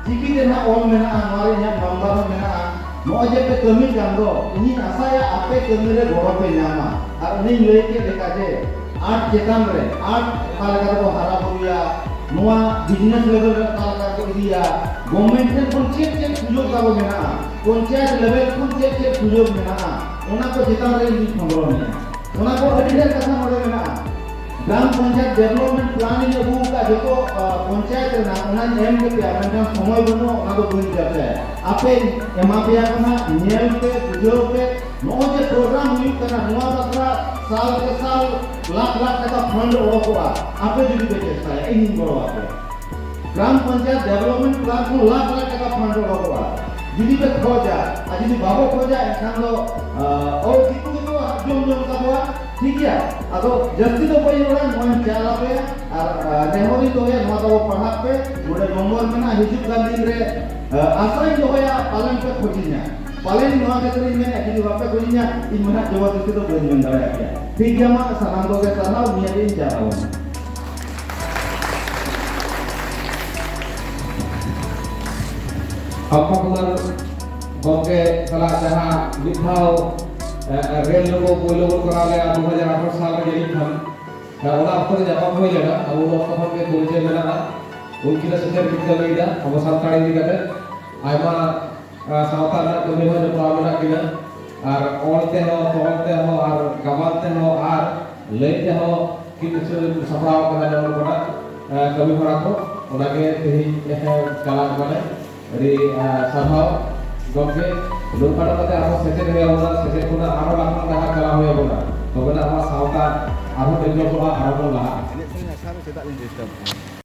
ᱪᱤᱠᱤ ᱛᱮ ᱱᱟᱦᱟᱜ ᱚᱞ ᱢᱮᱱᱟᱜᱼᱟ, ᱱᱚᱣᱟ ᱨᱮ ᱤᱧᱟᱹᱜ ᱱᱟᱢᱵᱟᱨ ᱦᱚᱸ ᱢᱮᱱᱟᱜᱼᱟ᱾ ᱱᱚᱜᱼᱚᱭ ᱡᱮ ᱯᱮ ᱠᱟᱹᱢᱤ ᱠᱟᱱ ᱫᱚ, ᱤᱧᱤᱧ ᱟᱥᱟᱭᱟ ᱟᱯᱮ ᱠᱟᱹᱢᱤ ᱨᱮ ᱜᱚᱲᱚ ᱯᱮ ᱧᱟᱢᱟ᱾ ᱟᱨ ᱚᱱᱮᱧ ᱞᱟᱹᱭ ᱠᱮᱫ ᱞᱮᱠᱟ ᱡᱮ ᱟᱨᱴ ᱪᱮᱛᱟᱱ ᱨᱮ, ᱟᱨᱴ ᱚᱠᱟ ᱞᱮᱠᱟ ᱛᱮᱵᱚ ᱦᱟᱨᱟ ᱵᱩᱨᱩᱭᱟ, ᱱᱚᱣᱟ ᱵᱤᱡᱽᱱᱮᱥ ᱞᱮᱵᱮᱞ ᱨᱮ ᱚᱠᱟ ᱞᱮᱠᱟ ᱠᱚ ᱤᱫᱤᱭᱟ, ᱜᱚᱵᱷᱢᱮᱱᱴ ᱴᱷᱮᱱ ᱠᱷᱚᱱ ᱪᱮᱫ ᱪᱮᱫ ᱥᱩᱡᱳᱜᱽ ᱛᱟᱵᱚ ᱢᱮᱱᱟᱜᱼᱟ, ᱯᱚᱧᱪᱟᱭᱮᱛ ᱞᱮᱵᱮᱞ ᱠᱷᱚᱱ ᱪᱮᱫ ᱪᱮᱫ ᱥᱩᱡᱳᱜᱽ ᱢᱮᱱᱟᱜᱼᱟ, ᱚᱱᱟ ᱠᱚ ᱪᱮᱛᱟᱱ ᱨᱮ ᱤᱧ ᱠᱷᱚᱸᱫᱽᱨᱚᱱᱮᱫᱼᱟ᱾ ᱚᱱᱟ ᱠᱚ ᱟᱹᱰᱤ ᱰᱷᱮᱨ ᱠᱟᱛᱷᱟ ᱱᱚᱰᱮ ᱢᱮᱱᱟᱜᱼᱟ᱾ ᱜᱨᱟᱢ ᱯᱚᱧᱪᱟᱭᱮᱛ ᱰᱮᱵᱷᱞᱚᱯᱢᱮᱱᱴ ᱯᱞᱟᱱ ᱤᱧ ᱟᱹᱜᱩ ᱟᱠᱟᱫ ᱡᱚᱛᱚ, ᱟ, ᱯᱚᱧᱪᱟᱭᱮᱛ ᱨᱮᱱᱟᱜ, ᱚᱱᱟᱧ ᱮᱢ ᱠᱮᱯᱮᱭᱟ, ᱢᱮᱱᱠᱷᱟᱱ ᱥᱚᱢᱚᱭ ᱵᱟᱹᱱᱩᱜᱼᱟ, ᱚᱱᱟ ᱫᱚ ᱵᱟᱹᱧ ᱪᱟᱨᱪᱟᱭᱟ᱾ ᱟᱯᱮᱧ ᱮᱢᱟ ᱯᱮᱭᱟ ᱠᱚ ᱦᱟᱸᱜ, ᱧᱮᱞ ᱯᱮ, ᱵᱩᱡᱷᱟᱹᱣ ᱯᱮ᱾ ᱱᱚᱜᱼᱚᱭ ᱡᱮ ᱯᱨᱳᱜᱨᱟᱢ ᱦᱩᱭᱩᱜ ᱠᱟᱱᱟ, ᱱᱚᱣᱟ ᱵᱟᱠᱷᱨᱟ ᱥᱟᱞ ᱠᱮ ᱥᱟᱞ ᱞᱟᱠᱷ ᱞᱟᱠᱷ ᱴᱟᱠᱟ ᱯᱷᱟᱱᱰ ᱚᱰᱚᱠᱚᱜᱼᱟ, ᱟᱯᱮ ᱡᱩᱫᱤ ᱯᱮ ᱪᱮᱥᱴᱟᱭᱟ, ᱤᱧᱤᱧ ᱜᱚᱲᱚ ᱟᱯᱮᱭᱟ᱾ ᱜᱨᱟᱢ ᱯᱚᱧᱪᱟᱭᱮᱛ ᱰᱮᱵᱷᱞᱚᱯᱢᱮᱱᱴ ᱯᱞᱟᱱ ᱠᱷᱚᱱ ᱞᱟᱠᱷ ᱞᱟᱠᱷ ᱴᱟᱠᱟ ᱯᱷᱟᱱᱰ ᱚᱰᱚᱠᱚᱜᱼᱟ᱾ ᱡᱩᱫᱤ ᱯᱮ ᱠᱷᱚᱡᱟ, ᱟᱨ ᱡᱩᱫᱤ ᱵᱟᱵᱚ ᱠᱷᱚᱡᱟ, ᱮᱱᱠᱷᱟᱱ ᱫᱚ, ᱟ, ᱳᱭ ᱫᱤᱠᱩ ᱜᱮᱠᱚ ᱡᱚᱢ ᱡᱚᱢ ᱛᱟᱵᱚᱣᱟ, ᱴᱷᱤᱠ ᱜᱮᱭᱟ? ᱟᱫᱚ ᱡᱟᱹᱥᱛᱤ ᱫᱚ ᱵᱟᱹᱧ ᱨᱚᱲᱟ, ᱱᱚᱣᱟᱧ ᱪᱟᱞ ᱟᱯᱮᱭᱟ᱾ ᱟᱨ, ᱟ, ᱱᱮᱦᱚᱨᱤᱧ ᱫᱚᱦᱚᱭᱟ, ᱱᱚᱣᱟ ᱛᱟᱵᱚ ᱯᱟᱲᱦᱟᱜ ᱯᱮ, ᱱᱚᱰᱮ ᱱᱚᱢᱵᱚᱨ ᱢᱮᱱᱟᱜᱼᱟ, ᱦᱤᱡᱩᱜ ᱠᱟᱱ ᱫᱤᱱ ᱨᱮ, ᱟ, ᱟᱥᱟᱧ ᱫᱚᱦᱚᱭᱟ, ᱯᱟᱞᱮᱱ ᱯᱮ ᱠᱷᱚᱡᱤᱧᱟ᱾ ᱯᱟᱞᱮᱱ ᱱᱚᱣᱟ ᱠᱷᱟᱹᱛᱤᱨ ᱤᱧ ᱢᱮᱱᱟ, ᱡᱩᱫᱤ ᱵᱟᱯᱮ ᱠᱷᱚᱡᱤᱧᱟ, ᱤᱧ ᱢᱟ ᱱᱟᱦᱟᱜ ᱡᱚᱵᱚᱨᱫᱚᱥᱛᱤ ᱫᱚ ᱵᱟᱹᱧ ᱢᱮᱱ ᱫᱟᱲᱮᱭᱟᱜ ᱜᱮᱭᱟ᱾ ᱴᱷᱤᱠ ᱜᱮᱭᱟ, ᱢᱟ ᱥᱟᱱᱟᱢ ᱠᱚᱜᱮ ᱥᱟᱨᱦᱟᱣ, ᱱᱤᱭᱟᱹ ᱜᱮ ᱤᱧ ᱪᱟᱞᱟᱣ ᱮᱱᱟ᱾ ᱟᱵᱚ ᱠᱷᱚᱱ ᱜᱚᱢᱠᱮ ᱥᱟᱞᱟᱜ ᱡᱟᱦᱟᱸ ᱢᱤᱫ ᱫᱷᱟᱣ, ᱮ, ᱨᱮᱞ ᱞᱳᱜᱳ ᱯᱳᱭᱞᱳ ᱵᱚᱱ ᱠᱚᱨᱟᱣ ᱞᱮᱫᱼᱟ ᱫᱩ ᱦᱟᱡᱟᱨ ᱟᱴᱷᱟᱨᱚ ᱥᱟᱞ ᱨᱮ ᱡᱟᱹᱱᱤᱡ ᱠᱷᱟᱱ, ᱮ, ᱚᱱᱟ ᱚᱠᱛᱚ ᱨᱮ ᱧᱟᱯᱟᱢ ᱦᱩᱭ ᱞᱮᱱᱟ᱾ ᱟᱵᱚ ᱩᱱ ᱚᱠᱛᱚ ᱠᱷᱚᱱ ᱜᱮ ᱯᱚᱨᱤᱪᱚᱭ ᱢᱮᱱᱟᱜᱼᱟ᱾ ᱩᱱᱠᱤᱱᱟᱜ ᱥᱮᱪᱮᱫ ᱠᱤᱱ ᱠᱟᱹᱢᱤᱭᱮᱫᱟ ᱟᱵᱚ ᱥᱟᱱᱛᱟᱲ ᱤᱫᱤ ᱠᱟᱛᱮ᱾ ᱟᱭᱢᱟ, ᱮ, ᱥᱟᱶᱛᱟ ᱨᱮᱱᱟᱜ ᱠᱟᱹᱢᱤ ᱦᱚᱸ ᱡᱚᱯᱲᱟᱣ ᱢᱮᱱᱟᱜ ᱠᱤᱱᱟ᱾ ᱟᱨ ᱚᱞ ᱛᱮᱦᱚᱸ, ᱛᱚᱞ ᱛᱮᱦᱚᱸ, ᱟᱨ ᱜᱟᱵᱟᱱ ᱛᱮᱦᱚᱸ, ᱟᱨ ᱞᱟᱹᱭ ᱛᱮᱦᱚᱸ ᱠᱤᱱ ᱥᱟᱯᱲᱟᱣ ᱠᱟᱫᱟ ᱱᱚᱣᱟ ᱱᱚᱝᱠᱟᱱᱟᱜ, ᱮ, ᱠᱟᱹᱢᱤ ᱦᱚᱨᱟ ᱠᱚ᱾ ᱚᱱᱟᱜᱮ ᱛᱮᱦᱮᱧ, ᱮ, ᱪᱟᱞᱟᱣ ᱠᱟᱱᱟᱭ᱾ ᱟᱹᱰᱤ, ᱮ, ᱥᱟᱨᱦᱟᱣ ᱜᱚᱢᱠᱮ᱾ ᱱᱚᱝᱠᱟ ᱱᱚᱝᱠᱟᱛᱮ ᱟᱵᱚ ᱥᱮᱪᱮᱫ ᱦᱩᱭ ᱟᱵᱚᱱᱟ, ᱥᱮᱪᱮᱫ ᱠᱷᱚᱱᱟᱜ ᱟᱨᱦᱚᱸ ᱞᱟᱯᱷᱟᱝ ᱰᱟᱦᱟᱨ ᱪᱟᱞᱟᱣ ᱦᱩᱭ ᱟᱵᱚᱱᱟ, ᱛᱚᱵᱮᱱᱟᱜ ᱟᱵᱚᱣᱟᱜ ᱥᱟᱶᱛᱟ ᱟᱨᱦᱚᱸ ᱰᱮᱵᱷᱞᱚᱯᱚᱜᱼᱟ, ᱟᱨᱦᱚᱸ ᱵᱚᱱ ᱞᱟᱦᱟᱜᱼᱟ᱾ ᱮᱱᱮᱡ ᱥᱮᱨᱮᱧ ᱟᱠᱷᱲᱟ ᱨᱮ ᱪᱮᱫᱟᱜ ᱞᱤᱧ ᱰᱤᱥᱴᱟᱵᱽ ᱠᱟᱱᱟ?